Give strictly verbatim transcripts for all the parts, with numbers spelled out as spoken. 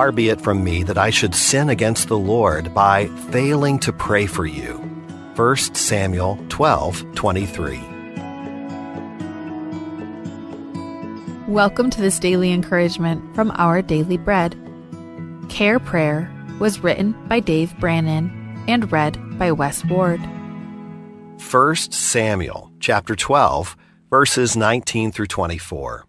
Far be it from me that I should sin against the Lord by failing to pray for you. First Samuel twelve twenty-three. Welcome to this daily encouragement from Our Daily Bread. Care Prayer was written by Dave Brannon and read by Wes Ward. First Samuel chapter twelve, verses nineteen through twenty-four.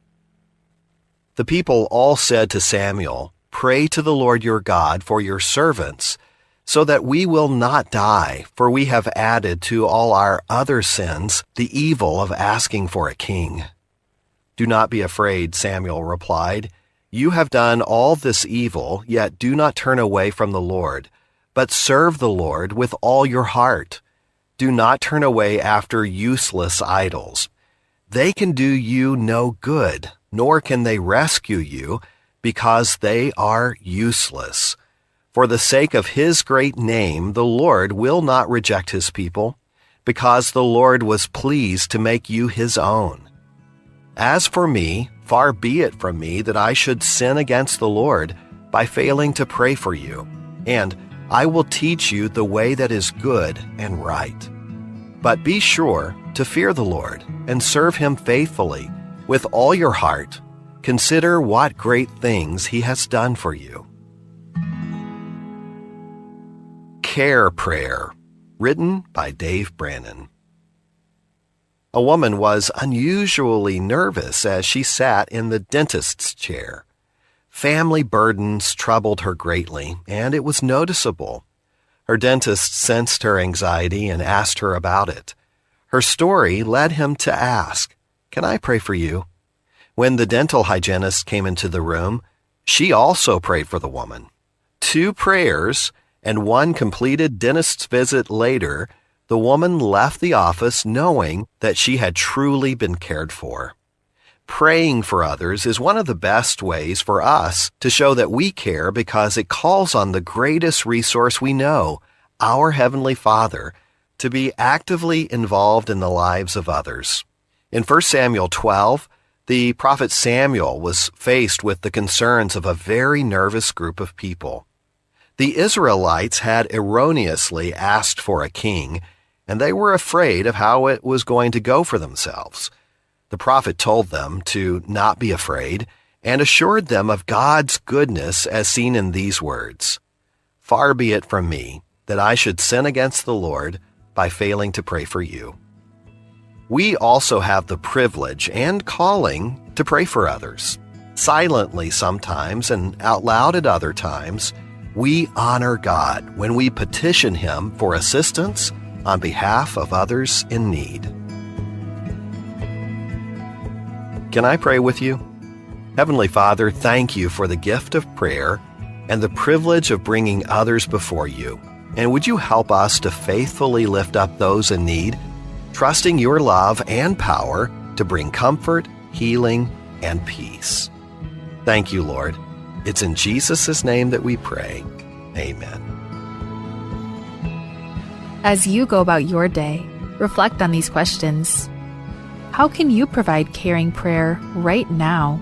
The people all said to Samuel, "Pray to the Lord your God for your servants, so that we will not die, for we have added to all our other sins the evil of asking for a king." "Do not be afraid," Samuel replied. "You have done all this evil, yet do not turn away from the Lord, but serve the Lord with all your heart. Do not turn away after useless idols. They can do you no good, nor can they rescue you, because they are useless. For the sake of his great name, the Lord will not reject his people, because the Lord was pleased to make you his own. As for me, far be it from me that I should sin against the Lord by failing to pray for you. And I will teach you the way that is good and right. But be sure to fear the Lord and serve him faithfully with all your heart. Consider what great things he has done for you." Care Prayer, written by Dave Brannon. A woman was unusually nervous as she sat in the dentist's chair. Family burdens troubled her greatly, and it was noticeable. Her dentist sensed her anxiety and asked her about it. Her story led him to ask, "Can I pray for you?" When the dental hygienist came into the room, she also prayed for the woman. Two prayers and one completed dentist's visit later, the woman left the office knowing that she had truly been cared for. Praying for others is one of the best ways for us to show that we care, because it calls on the greatest resource we know, our Heavenly Father, to be actively involved in the lives of others. In First Samuel twelve, the prophet Samuel was faced with the concerns of a very nervous group of people. The Israelites had erroneously asked for a king, and they were afraid of how it was going to go for themselves. The prophet told them to not be afraid and assured them of God's goodness as seen in these words, "Far be it from me that I should sin against the Lord by failing to pray for you." We also have the privilege and calling to pray for others. Silently sometimes and out loud at other times, we honor God when we petition him for assistance on behalf of others in need. Can I pray with you? Heavenly Father, thank you for the gift of prayer and the privilege of bringing others before you. And would you help us to faithfully lift up those in need, trusting your love and power to bring comfort, healing, and peace? Thank you, Lord. It's in Jesus' name that we pray. Amen. As you go about your day, reflect on these questions. How can you provide caring prayer right now?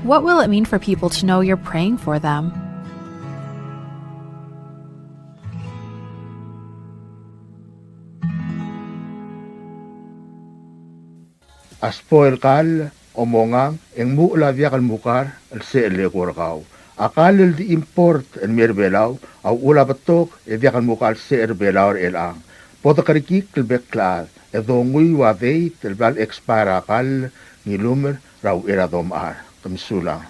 What will it mean for people to know you're praying for them? A spoil kall, omongang, e ng muchel a diak el mukar el sechel el eko er kau. A kall el di import el mei er Belau a uchul a betok e diak el mukar el sechel er Belau er chelechang. Bo dekerekikl el bek el chad e donguiu a date el bla le-expire a kall, ng ilumer er a uchei er a domechar. Ke mesulang.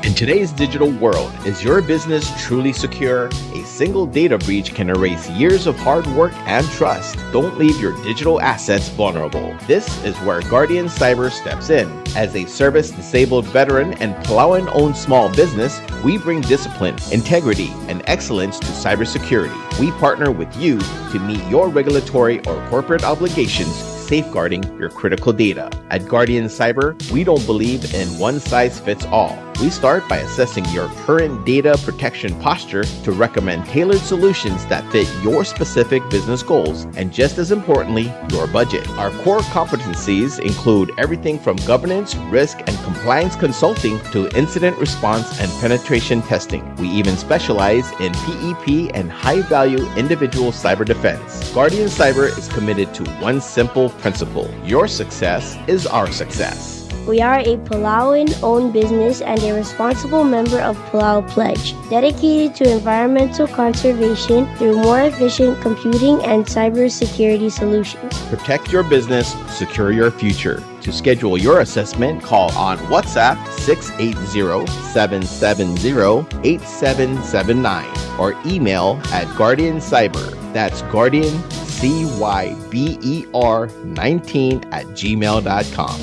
In today's digital world, is your business truly secure? A single data breach can erase years of hard work and trust. Don't leave your digital assets vulnerable. This is where Guardian Cyber steps in. As a service-disabled veteran and Palauan-owned small business, we bring discipline, integrity, and excellence to cybersecurity. We partner with you to meet your regulatory or corporate obligations, safeguarding your critical data. At Guardian Cyber, we don't believe in one size fits all. We start by assessing your current data protection posture to recommend tailored solutions that fit your specific business goals and, just as importantly, your budget. Our core competencies include everything from governance, risk, and compliance consulting to incident response and penetration testing. We even specialize in P E P and high-value individual cyber defense. Guardian Cyber is committed to one simple principle: your success is our success. We are a Palauan owned business and a responsible member of Palau Pledge, dedicated to environmental conservation through more efficient computing and cybersecurity solutions. Protect your business, secure your future. To schedule your assessment, call on WhatsApp six eight zero, seven seven zero, eight seven seven nine or email at Guardian Cyber. That's Guardian C Y B E R nineteen at gmail dot com.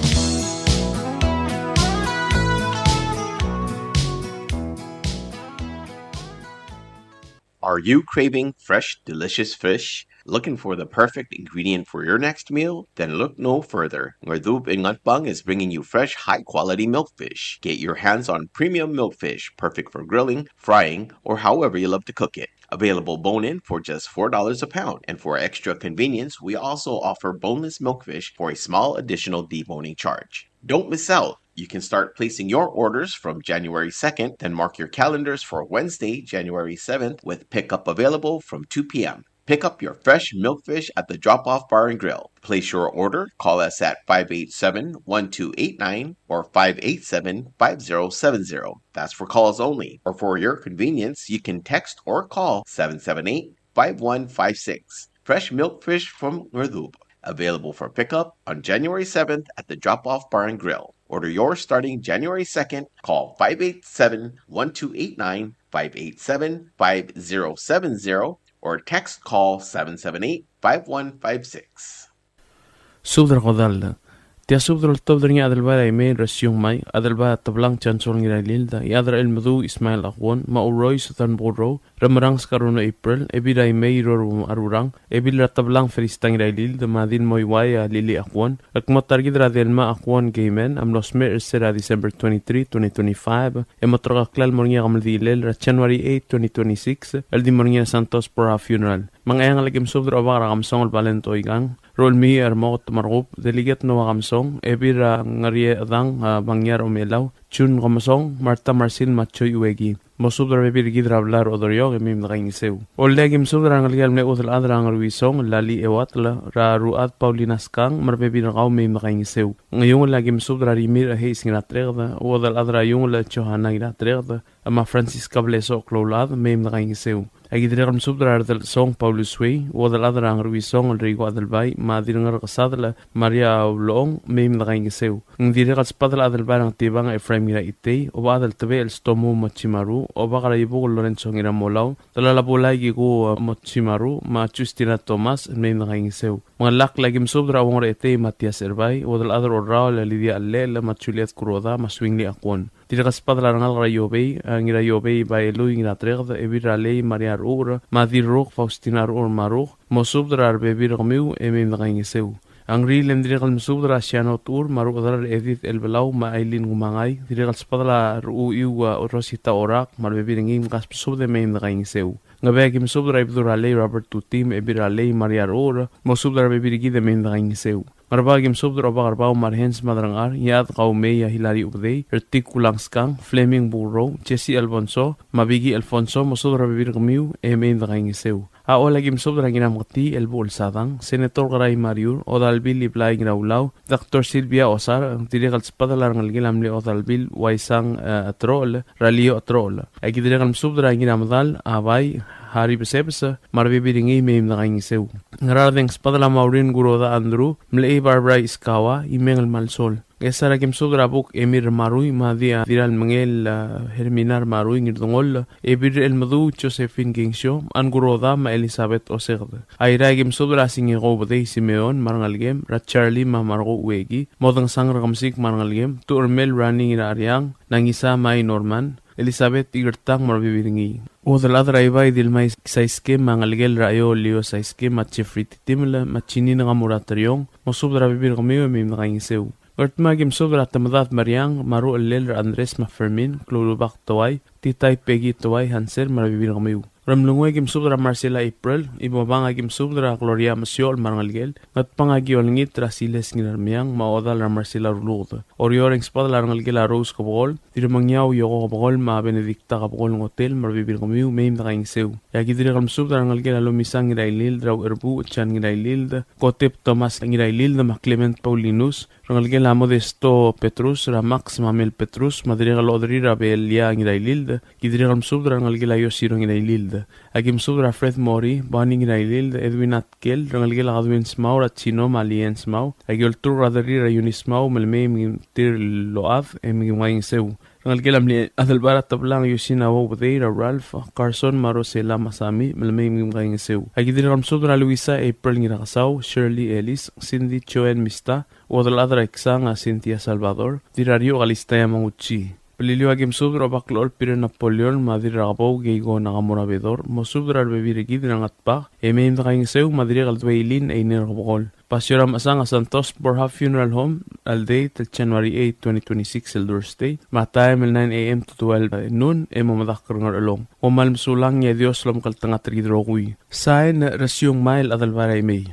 Are you craving fresh, delicious fish? Looking for the perfect ingredient for your next meal? Then look no further. Ngerdub in Ngatpang is bringing you fresh, high-quality milkfish. Get your hands on premium milkfish, perfect for grilling, frying, or however you love to cook it. Available bone-in for just four dollars a pound. And for extra convenience, we also offer boneless milkfish for a small additional deboning charge. Don't miss out. You can start placing your orders from January second, then mark your calendars for Wednesday, January seventh, with pickup available from two p.m. Pick up your fresh milkfish at the Drop Off Bar and Grill. Place your order, call us at five eight seven, one two eight nine or five eight seven, five zero seven zero. That's for calls only. Or for your convenience, you can text or call seven seven eight, five one five six. Fresh milkfish from Ngerdub. Available for pickup on January seventh at the Drop Off Bar and Grill. Order yours starting January second. Call five eight seven, one two eight nine, five eight seven, five zero seven zero, or text call seven seven eight, five one five six. Subed er a kodall. Tia subed el oltobed er ngii a Adelbai er a Imei Resiung Mai, Adelbai Teblang Chansol Ngirailild, Iechad er a Elmedu Ismael Aguon, me a Uroi Sutan Burou, Remerang Skaruno April, Ebil er a Imei Roro Arurang, Ebil er a Teblang Felista Ngirailild, me a Dilmoiuai a Lili Aguon, el kmo ta er kid er a Delma Aguon Gaiman a mlo smecher er se er a December twenty-three, twenty twenty-five, e mo terkeklel el mo er ngii a kemeldilel er a January eight, twenty twenty-six, el di mo er ngii a Santos Borja Funeral. Me ng Ngcheangel a ki mesubed er a Obak er a Kemesong el Valent Oikang, Rolmii er Mokot Markub, Delegate Noah Kemesong, Ebil er a Ngeriechedang, a, Bangiar Omelau, Jun Kemesong, Martha Marsil me a Choi Ueki. Mosubed er a rebebil er kid er a blai er a Oderiong e mei me dekaingeseu. Ollei a ki mesubed er a rengelekel a mle chuodel chad er a Ngeruisong, Lali Euatl, er a Ruchad Paulina Skang, me a rebebil er kau mei me dekaingeseu. Ngaiungel a ki mesubed er a Rimirch Heis Ngiratreked, chuodel chad er a Iungel Johana Ngiratreked, me a Francisca Blesoch Kloulechad, mei me dekaingeseu. A ki dirrek el mesubed er a Redelsong Paulus Wei, chuodel chad er a Ngeruisong el Riko Adelbai, me a Dirngerkesadel Maria Ulechong, mei me dekaingeseu. Ng dirrek el sbadel a Adelbai er a Ngetibang Ephraim Ngiraitei, Obak Adeltebechel Stomu Mochimaru, Obak er a Ibuk Lorenzo Ngiramolau, Delal a Bulai Kiku Mochimaru, me a Justina Thomas, mei me dekaingeseu. Mengelakl a ki mesubed er a Uong er a Etei Matias Erbai, chuodel chad er a Orraol Lydia Llechel, me a Juliet Kuroda, me a Swingli Akwon. Dirrek el sbadel a rengalek er a Iobei, a Ngiraiobei Baelui Ngiratreked, Ebil er a Lei Maria Rechucher, me a Dirruk Faustina Rechucher Maruk, mosubed er a rebebil er kemiu e mei me dekaingeseu. A Ngriil e ng dirrek el mesubed er a Siano Techur, me a Ruchedar Edith Elbelau, me a Aileen Kumangai, dirrek el sbadel a Rechuiu a Rosita Orak, me a rebebil er ngii me kasbesubed e mei me dekaingeseu. Ngebei a ki mesubed er a Ibedul er a Lei Robert Tutim, Ebil er a Lei Maria Rechucher, mosubed er a rebebil er kid e mei me dekaingeseu. Ngerbau a ki mesubed er a Obak er Bau me a Rehens Madrangchar, Iechad Kaumei a Hilari Ubedei, Ertik Kulangskang, Fleming Burou, Jesse Alfonso, me a Biki Alfonso, mosubed er a rebebil er kemiu e mei me dekaingeseu. A Choll a ki mesubed er a Ngirameketii Elbuchel Sadang, Senator Kerai Mariur, Odalbil Iblai Ngiraulau, Doctor Sylvia Osar, dirrek el sbadel a rengelekel a mle Odalbil Waisang, e, Atrochel, er a Lio Atrochel. A ki dirrek el mesubed er a Ngiramedal, Abai, Hari Besebes, me a rebebil er ngii mei me dekaingeseu. Ngaraard e ng sbadel a Maureen Kuroda Andrew, Mlechei Barbara Iskawa, Imeng el Malsol. Ngchesar a ki mesubed er a Buk Emil Marui, me a Di-, Dirrang Mengel, a, Hermina Marui Ngirdengoll, Ebil er a Elmedu Josephine Kingsio, Ann Kuroda, me a Elizabeth Oseked. Airai a ki mesubed er a Singeko Ubedei Simeon, me a rengelekem, er a Charlie me a Marko Ueki, Modengsang er a Kemesik me a rengelekem, Tuchermel Rani Ngirariang, Nangisa me a Norman, Elizabeth Ikertang me a rebebil er ngii. Chuodel chad er a Ibai Dilmai Saiske me a ngelekel er a Io Lio Saiske me a Jeffrey Titimel me a Jeanine Ngamura Teriong, mosubed er a rebebil er kemiu e mei me dekaingeseu. Ngardmau a ki msubed er a Temedad Mariang, me a Ruchellel er a Andres me a Fermin, Kloulubak Towai, Titai Peggy Towai Hansel, me a rebebil er kemiu. Ngeremlengui a ki msubed er a Marcela April, Ibobang a ki msubed er a Gloria Mesiochel me a rengelekel, Ngatpang a ki olengit er a Siles Ngirarmeang, me a ochedal er a Marcela Ruluked. Oreor e ng subedel a rengelekel a Rose Kebekol, Dirremengiau Yoko Kebekol, me a Benedicta Kebekol Ngotel, me a rebebil er kemiu, mei me dekaingeseu. E a ki dirrek el msubed er a rengelekel a Lomisang Ngirailild, er a Ucherbuch Chan Ngirailild, Kotep Thomas Ngirailild, me a Clement Paulinus, rengelekel a Modesto Petrus, er a Max me a Mel Petrus, me a dirrek el ochederir a Belia Ngirailild, ki dirrek el msubed er a rengelekel a Yosiro Ngirailild. A ki msubed er a Fred Mori, Bonnie Ngirailild, Edwin Atkel, rengelekel a Kadwin Smau, er a Chino me a Lien Smau, a ki olturk er a derrir a Eunice Smau, me le mei me tir el ochad, e mei me kaingeseu. Rengelekel a mle Adelbai er a Teblang Yosina Uobedei, er a Ralph, Carson me a Rosela Masami, me le mei me kaingeseu. A ki dirrek el msubed er a Luisa April Ngirakesau, Shirley Ellis, Cindy Joan Mista, Uodelchad er a Iksang a Cynthia Salvador, Dirrariuch Kalista Yamaguchi. Beliliou a ki msubed er a Obaklechol Peter Napoleon, me a Dirrakebou Keiko Nakamura Bedor, mosubed er a rebebil er kid er a Ngatpang, e mei me dekaingeseu, me a dirrek el Dweilin Einer Kebekol. Basio er a Mechesang a Santos Borja Funeral Home, el date el January eight, twenty twenty-six, el Thursday, me a taem el nine A M to twelve noon, e mo medakl er a Ngerchelong. Kom kmal mesulang e a Dios a lomekngeltengat er kid el rokui. Sain, Resiung Mael Adelbai er a Imei.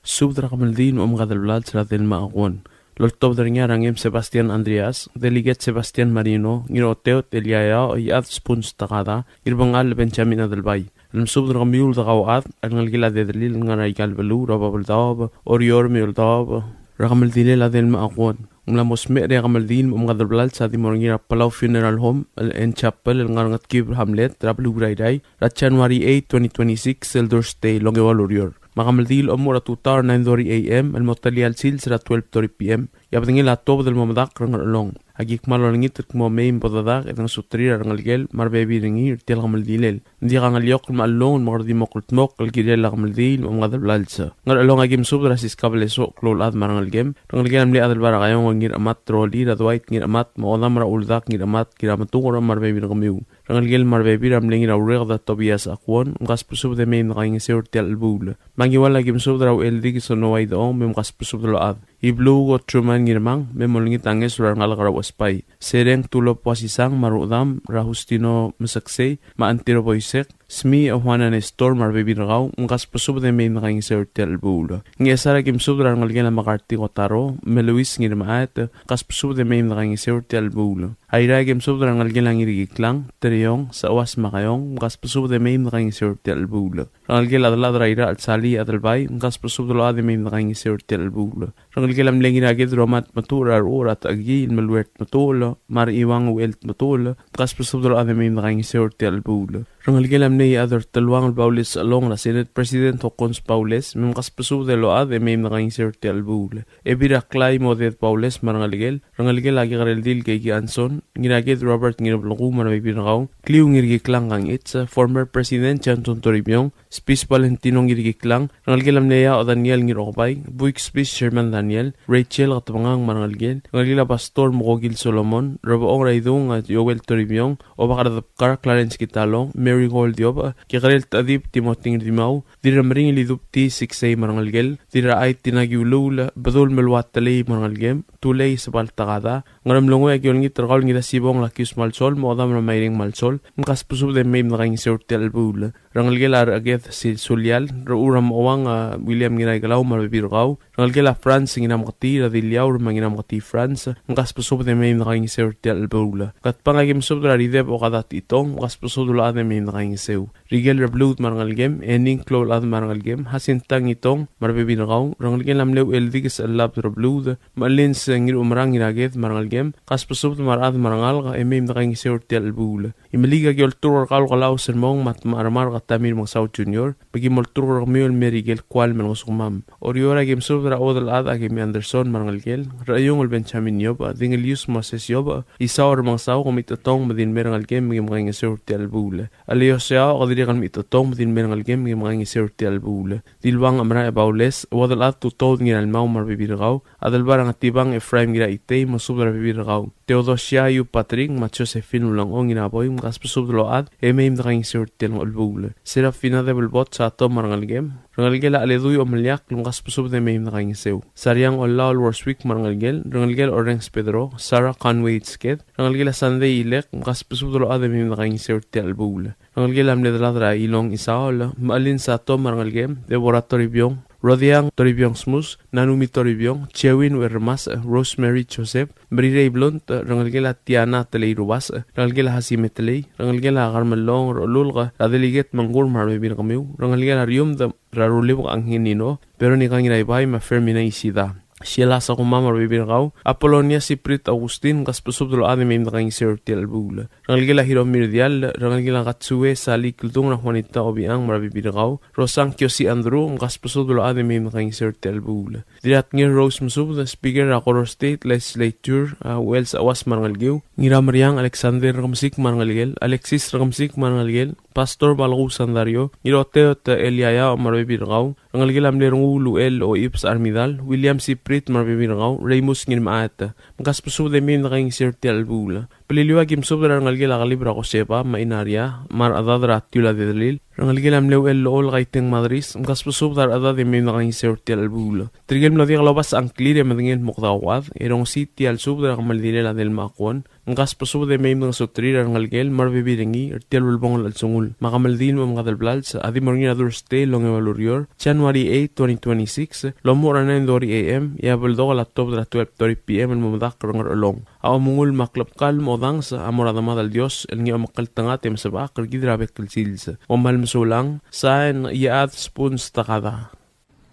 Subed er a kemeldiil me a omengades el blals er a Delma Aguon. Loltobed er ngii a Rangem Sebastian Andreas, Delegate Sebastian Marino, Ngiroteot Eliaia, Iad Spuns Takada, Ngirbengall Benjamin Adelbai. El msubed er kemiu el dekauchad, el ngelekel a Dedelil el ngar er aika el beluu er a Babeldaob, Oreor me a Eouldaob, er a kemeldilel a Delma Aguon. Ng mla mo smecher e a kemeldiil me a omengades el blals a di mo er ngii er a Palau Funeral Home and Chapel el ngar er a Ngetkib Hamlet er a beluu er a Irrai, er a January eight, twenty twenty-six, el Thursday, el ongeua el ureor. Me a kemeldiil a omuchel er a tutau er a nine thirty A M el mo telia el sils er a twelve thirty P M. E a bedengel a tuobed el mo medakl er a Ngerchelong. A ki kmal olengit el kmo mei me bo dedak e dengesuterir a rengelekel me a rebebil er ngii er tia el kemeldilel. Ng diak a ngeliokl me a chelungel me kede di mo kldmokl el kirel a kemeldiil me a omengades el blals. Ngerchelong a ki msubed er a Siska Belesoch, klou el chad me a rengelekem. Rengelekel a mle Adelbai er a Kaiong Ngiramat, Roli er a Dwight Ngiramat, me a Odam er a Uldak Ngiramat, Kirametuker me a rebebil er kemiu. Rengelekel me a rebebil er a mle Ngiraureked a Tobias Aguon, mkasbesubed e mei me dekaingeseu er tia el chelebuul. Me a Ngiwal a ki msubed er a Ucheldikes Noah Idechong, me mkasbesubed el ochad. Ibluuk Truman Ngirmang, me molengit a ngeso er a rengalek er a Uesbai. Sereng Tulop Uasisang, me a Rudam er a Justino Meseksei, me a Antiro Boisek, Smi Juana Nestor me a rebebil er kau, mkasbesubed e mei me dekaingeseu er tia el chelebuul. Ngchesar a ki msubed er a rengelekel a Makarti Kotaro, me Luis Ngirmechaet, mkasbesubed e mei me dekaingeseu er tia el chelebuul. Airai a ki msubed er a rengelekel a Ngirkiklang, Teriong, Seuas me a Kaiong, mkasbesubed e mei me dekaingeseu er tia el chelebuul. Rengelekel a delad er a Irachel Sali Adelbai, mkasbesubed el ochad e mei me dekaingeseu er tia el chelebuul. Rengelekel a mle Ngiraked Romat Tmetuchl er a Ruchur er a Techekii el Meluert Tmetuchl, me a Rechiuang Uchel Tmetuchl, mkasbesubed el ochad e mei me dekaingeseu er tia el chelebuul. Rengelekel a mle Iechad er a Teluang el Baules Chelong er a Senate President Hokkons Baules, me mkasbesubed el ochad e mei me dekaingeseu er tia el chelebuul. Ebil er a Klai Moded Baules me a rengelekel, rengelekel a Kekerel Dil Keiki Anson, Ngiraked Robert Ngirbleku me a rebebil er kau, Kliu Ngirkiklang Kangichi, former President Johnson Toribiong, Spis Valentino Ngirkiklang, rengelekel a mle Iaoch Daniel Ngirokebai, Buik Spis Sherman Daniel, Rachel Ketebengang me a rengelekel, rengelekel a Pastor Mokokil Solomon, Rebechong er a Idung a Joel Toribiong, Obak er a Debkar Clarence Kitalong, Mary Gold Iobech, Kekerel Techedib Timothy Ngerdimau, Dirremeringel Idubtii Siksei me a rengelekel, Dirrachai Tina Kiuluul, Bedul Meluat Telei me a rengelekem, Tulei Sebal Takada, Ngeremlengui a ki olengit er kau el Ngirasibong Lakius Malsol, me a Odam er a Maireng Malsol, mkasbesubed e mei me dekaingeseu er tia el chelebuul. Rengelekel a Recheked Sil-, Sulial, Rechur er a Mochouang a William Ngiraikelau me a rebebil er kau, rengelekel a Franz Ngirameketii, er a Diliaur me a Ngirameketii Franz, mkasbesubed e mei me dekaingeseu er tia el chelebuul. Ngatpang a ki msubed er a Rideb Okada Techitong, mkasbesubed el ochad e mei me dekaingeseu. Rikel Rebluud me a rengelekem, Ening Kloulechad me a rengelekem, Hasinta Ngitong me a rebebil er kau, rengelekel a mle Ucheldikes Chelabed Rebluud, me a Lins Ngiruchemerang Ngiraked me a rengelekem, kasbesubed me a rechad me a rengalek e mei me dekaingeseu er tia el chelebuul. Imeliik a ki olturk er kau el Kelau Sermong me a Tmechar Mark a Tamir Mengesau Junior, me ki mo olturk er kemiu el mei er ikel kual me lengesukemam. Oreor a ki msubed er a Uodelchad a Kemi Anderson me a rengelekel, Recheiungel Benjamin Iobech, Dingelius Moses Iobech, Isau er a Mengesau, ke mechitechutang me di le mei a rengelekem me ki mkaingeseu er tia el chelebuul. Alioseau, ke dirrek el mechitechutang me di le mei a rengelekem me ki mkaingeseu er tia el chelebuul. Diluang Amra e Baules, Uodelchad Tutoud Ngiralmau me a rebebil er kau, Adelbai er a Ngetibang Ephraim Ngiraitei, mosubed er a rebebil er kau. Theodosia Yu Patrick, me a Josephine Ulengchong Ngiraboi, mkasbesubed el ochad e mei me dekaingeseu er tia el chelebuul. Serafina Debelbot Sato me a rengelekem, rengelekel a Cheledui Omeliakl, mkasbesubed e mei me dekaingeseu. Sariang Ollaol Worswick me a rengelekel, rengelekel Orrenges Pedro, Sarah Conway Itsked, rengelekel a Sunday Ilek, mkasbesubed el ochad e mei me dekaingeseu er tia el chelebuul. Rengelekel a mle delad er a Ilong Isaol, Mechelin Sato me a rengelekem, Deborah Toribiong, Rodiang Toribiong Smus, Nanumi Toribiong, Chewin Uerremasech, Rosemary Joseph, Merirei Blunt, rengelekel a Tiana Telei Rubasech, rengelekel a Hasime Telei, rengelekel a Karmelong Rolulk, er a Delegate Mengkur me a rebebil er kemiu, rengelekel a Riumd, er a Rulibek Angelino, Veronica Ngiraibai me a Fermina Isida. Sheila Sakuma me a rebebil er kau, Apolonia Siprit Augustin, mkasbesubed el ochad e mei me dekaingeseu er tia el chelebuul. Rengelekel a Hiromi Rdiall, rengelekel a Katsue Sali Kldung er a Juanita Obichang me a rebebil er kau, Rosang Kiosi Andrew, mkasbesubed el ochad e mei me dekaingeseu er tia el chelebuul. Dirratngir Rose Mesubed, Speaker er a Koror State Legislature, a Wells Auas me a rengelekiu, Ngirameriang Alexander Rekemesik me a rengelekel, Alexis Rekemesik me a rengelekel, Pastor Balku Sandario, Ngiroteot Eliaiau me a rebebil er kau, rengelekel a mle Rengul Uchel Oibes Armidal, William Siprit me a rebebil er kau, Remus Ngirmechaet. Mkasbesubed e mei me dekaingeseu er tia el chelebuul. Beliliou a ki mesubed er a rengelekel a Kelib er a Koseba me a Inaria, me a rechedad er a Tiul a Dedelil, rengelekel a mle Uchel Lool Kaiteng Madris, mkasbesubed a rechedad e mei me dekaingeseu er tia el chelebuul. Tirke el mlo diak lobasech a ngklir e medengei el mo kedau a chad, e rongesii tia el subed er a kemeldilel a Delma Akuon, mkasbesubed e mei me dengesuterir a rengelekel me a rebebil er ngii er tia el ulebongel el chelsengul. Me a kemeldiil me a omengadel blals a di mo er ngii er a Thursday el ongeua el ureor, January eight, twenty twenty-six, el omuchel er a nine thirty A M, e a beldokel a tobed er a twelve thirty P M el mo medakl er a Ngerchelong. A omengull me a klebkall me a odanges a mo er a Demad el Dios el ngii a omekngeltengat e mesebechakl er kid er a bek el sils. Kom kmal mesulang, sain, Iechad Spoons Takada.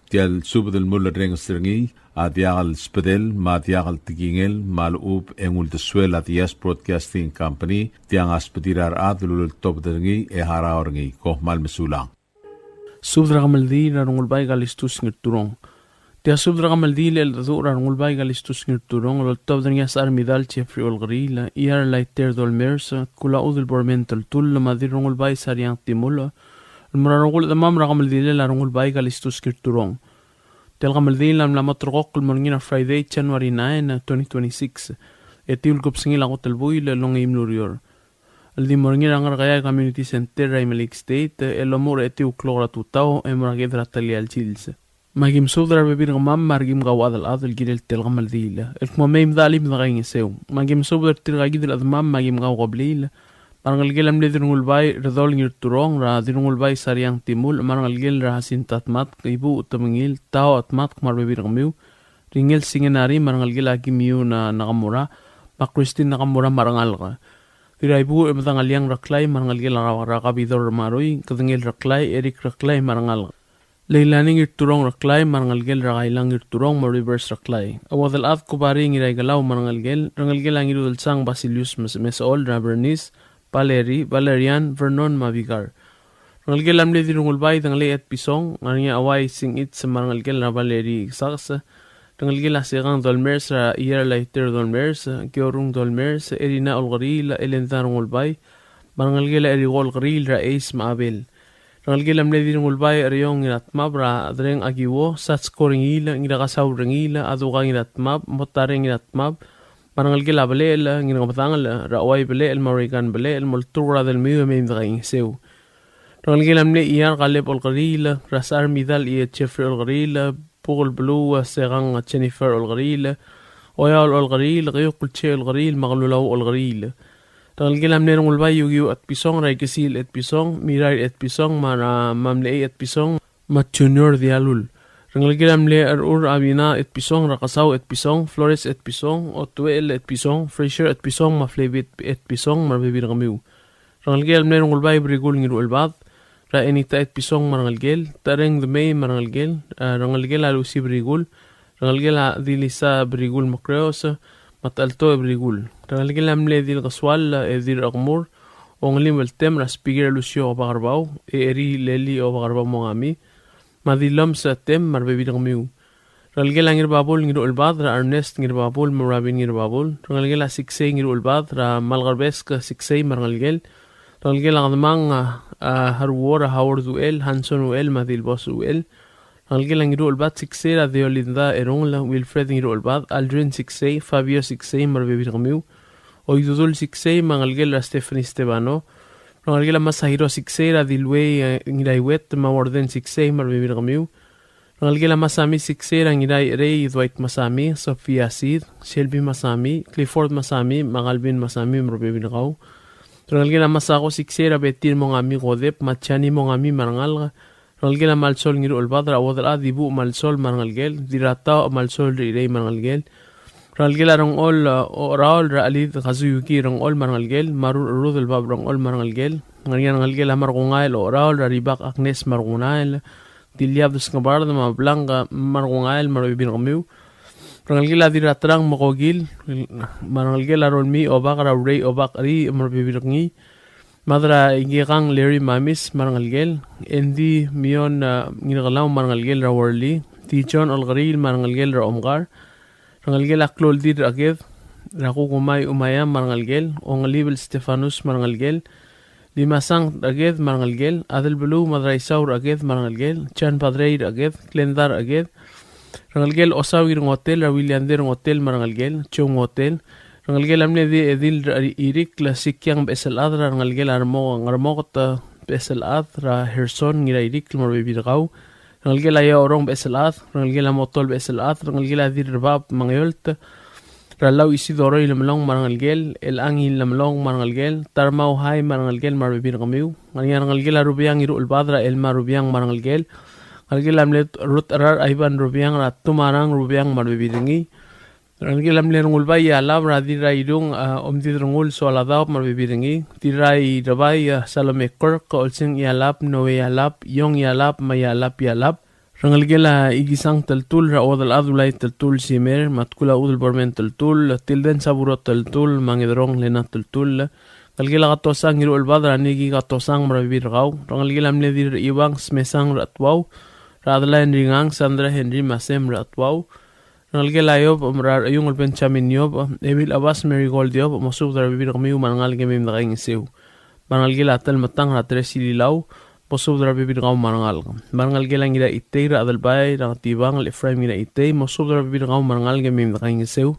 Tia el subed el mulerrenges er ngii a diak el sbedel me a diak el tekingel me a lechub e ng uldesuel a Diaz Broadcasting Company, tiang a sbedir a rechad el uleltobed er ngii e harau er ngii. Kom kmal mesulang. Subed er a kemeldiil er a Rengulbai Kalistus Ngirturong. Tia subed er a kemeldiil el cheldecheduch er a Rengulbai Kalistus Ngirturong el oltobed er ngii a Secharmidal Jeffrey Olkeriil, Iar Laiter Dolmers, Kulachudel Borment Teltull, me a Dirrengulbai Sariang Timulch, el mo er a rokui el chedemam er a kemeldilel a Rengulbai Kalistus Ngirturong. Tia el kemeldiil a mla mo ulterekokl el mo er ngii er a Friday, January nine, twenty twenty-six. E tiu el kebesengil a kot el buil el ongeim el ureor, el di mo er ngii er a Ngerkeai Community Center er a Imeliik State, el omuchel er a etiu el klok er a tutau e mo er a ked er a telial sils. Me aki mesubed er a rebebil er kemam me a rekim kauchad el chad el kirel tia el kemeldiil el kmo mei me dechelim e dekaingeseu. Me aki mesubed er tirka kid el chedemam me a kim kaukebliil, me a rengelekel a mle Dirrengulbai Redol Ngirturong, er a Dirrengulbai Sariang Timulch, me a rengelekel er a Jacinta Tmatk, Ibuuch Temengil, Taoch Tmatk me a rebebil er kemiu, Ringel Singenari me a rengelekel a Kimiu Na-, Nakamura, me a Christine Nakamura me a rengalek. Dirraibuuch Medangeliang Reklai me a rengelekel er a Kabidor Marui, Kedengel Reklai, Eric Reklai me a rengalek. Leilani Ngirturong Reklai me a rengelekel er a Kailang Ngirturong me a Rivers Reklai. Uodelchad Kubari Ngiraikelau me a rengelekel, rengelekel a Ngirudelsang Basilius Mes-, Mesechol er a Bernice, Valerie, Valerian, Vernon me a Vicar. Rengelekel a mle Dirrengulbai Dengelei Etpison, Ngarengechauai Singich me a rengelekel er a Valerie Isaacs, rengelekel a Sekang Dolmers er a Iar Laiter Dolmers, Kiorung Dolmers, Erina Olkeriil, Elenda Rengulbai, me a rengelekel a Eriko Olkeriil er a Eis me a Abel. Rengelekel a mle Dirrengulbai Eriong Ngiratmab er a Dereng Akiuo, Satsko Rengiil, Ngirakasau Rengiil, Aduka Ngiratmab, Motareng Ngiratmab, me a rengelekel a Belechel, Ngirngebedangel, er a Uai Belechel, me a Ureikan Belechel, molturk er a delmiu e mei me dekaingeseu. Rengelekel a mle Iar Kaleb Olkeriil, er a Secharmidal Iet Jeffrey Olkeriil, Bukel Beluu Sekang Jennifer Olkeriil, Oiaol Olkeriil, Keiukl Che Olkeriil, me a Kelulau Olkeriil. Rengelekel a mle Rengulbai Yukiu Etpison, er a Ikesiil Etpison, Mirair Etpison, me a, me a Mlechei Etpison, me a Junior Dialul. Rengelekel a mle Rechur Abina Etpison, er a Kesau Etpison, Flores Etpison, Otuel Etpison, Fraser Etpison, me a Flebit Etpison, me a rebebil er kemiu. Rengelekel a mle Rengulbai Brikul Ngiruchelbad, er a Enita Etpison me a rengelekel, Tereng Demei me a rengelekel, eh, rengelekel a Lucy Brikul, rengelekel a Dilisa Brikul Mekreos, me a Talto Brikul. Rengelekel a mle Dilkesual, eh, Dirrekmur, Ongelim Beltem, er a Speaker Lucio Obakerbau, e Eri Leli Obakerbau Mongami, me a Diloms Tem, me a rebebil er kemiu. Rengelekel a Ngirbabul Ngiruchelbad, er a Ernest Ngirbabul, me a Robin Ngirbabul. Rengelekel a Siksei Ngiruchelbad, er a Malkerbeskl Siksei me a rengelekel. Rengelekel a Kedemang, a, a Haruo, er a Howard Uchel, Hanson Uchel, me a Dilbos Uchel. Rengelekel a Ngiruchelbad Siksei, er a Deolinda Erungel, Wilfred Ngiruchelbad, Aldrin Siksei, Fabio Siksei, me a rebebil er kemiu. Oidudul Siksei me a ngelekel er a Stephanie Stebano. Rengelekel a Masahiro Siksei er a Diluei, e, Ngiraiuet me a Warden Siksei me a rebebil er kemiu. Rengelekel a Masami Siksei er a Ngiraicherei Dwight Masami, Sophia Sid, Shelby Masami, Clifford Masami me a Calvin Masami me a rebebil er kau. Rengelekel a Masako Siksei er a Betir Mongami Kodep me a Jani Mongami me a rengalek. Rengelekel a Malsol Ngiruchelbad er a Uodelchad Ibuch Malsol me a rengelekel, Dirrataoch Malsol Rirei me a rengelekel. Rengelekel a Rengchol, e, Ocheraol er a Chelid Kazuyuki Rengchol me a rengelekel, me a Rurcherud el Bab Rengchol me a rengelekel. Ngar er ngii a rengelekel a Markungael Ocheraol er a Ribak Agnes Markungael, Diliab Desngebard me a Blanca Markungael me a rebebil er kemiu. Rengelekel a Dirraterang Mokokil, me a rengelekel a Rolmii Obak er a Urei Obak Ri me a rebebil er ngii. Mad er a Ikekang Larry Mamis me a rengelekel, Andy Mion, e, Ngirkelau me a rengelekel er a Warli, Di John Olkeriil me a rengelekel er a Omkar, rengelekel a Kloldir er a Ked, er a Kukumai Umayam me a rengelekel, Ongelibel Stefanus me a rengelekel, Limasang er a Ked me a rengelekel, Adelbeluu Madraisau er a Ked me a rengelekel, Jan Padrei er a Ked, Glenda er a Ked, rengelekel Osau Ngirngotel er a Williander Ngotel me a rengelekel, Joe Ngotel, rengelekel a mle Di Edil er a Irikl Sikiang Becheselchad er a rengelekel a Remo-, Ngermoket Becheselchad er a Herson Ngirairikl me a rebebil er kau, rengelekel a Iaorong Becheselchad, rengelekel a Motol Becheselchad, rengelekel a Dirrebab Mangeolt, er a Lau Isidoro Ilemelong me a rengelekel, Elchang Ilemelong me a rengelekel, Tarmau Hai me a rengelekel me a rebebil er kemiu, ngar er ngii a rengelekel a Rubiang Iruchelbad er a Elma Rubiang me a rengelekel, ngelekel a mle Rutecherar Ivan Rubiang er a Tumarang Rubiang me a rebebil er ngii, rengelekel a mle Rengulbai Ialab er a Dirrairung, e, Omdid Rengul Soaladaob me a rebebil er ngii, Dirrairebai, e, Salome Kirk, Olsing Ialab, Noe Ialab, Iong Ialab me a Ialab Ialab, rengelekel a Ikisang Teltull er a Uodelchad Ulai Teltull Simer, me a Tkul a Udelbormen Teltull, Tilden Saburo Teltull, me a Ngederong Lena Teltull, ngelekel a Katosang Ngiruchelbad er a Neki Katosang me a rebebil er kau, rengelekel a mle Dirreiuang Smesang er a Chetuau, er a Adela Henry Ngang, Sandra Henry me a Sem er a Chetuau, rengelekel a Iob, me a Recheiungel Benjamin Iob, Ebil Abas Marigold Iob, mosubed er a rebebil er kemiu me a rengalek e mei me dekaingeseu. Me a rengelekel a Telmetang er a Teres Ililau, mosubed er a rebebil er kau me a rengalek. Me a rengelekel a Ngiraitei er a Adelbai er a Ngetibang el Ephraim Ngiraitei, mosubed er a rebebil er kau me a rengalek e mei me dekaingeseu.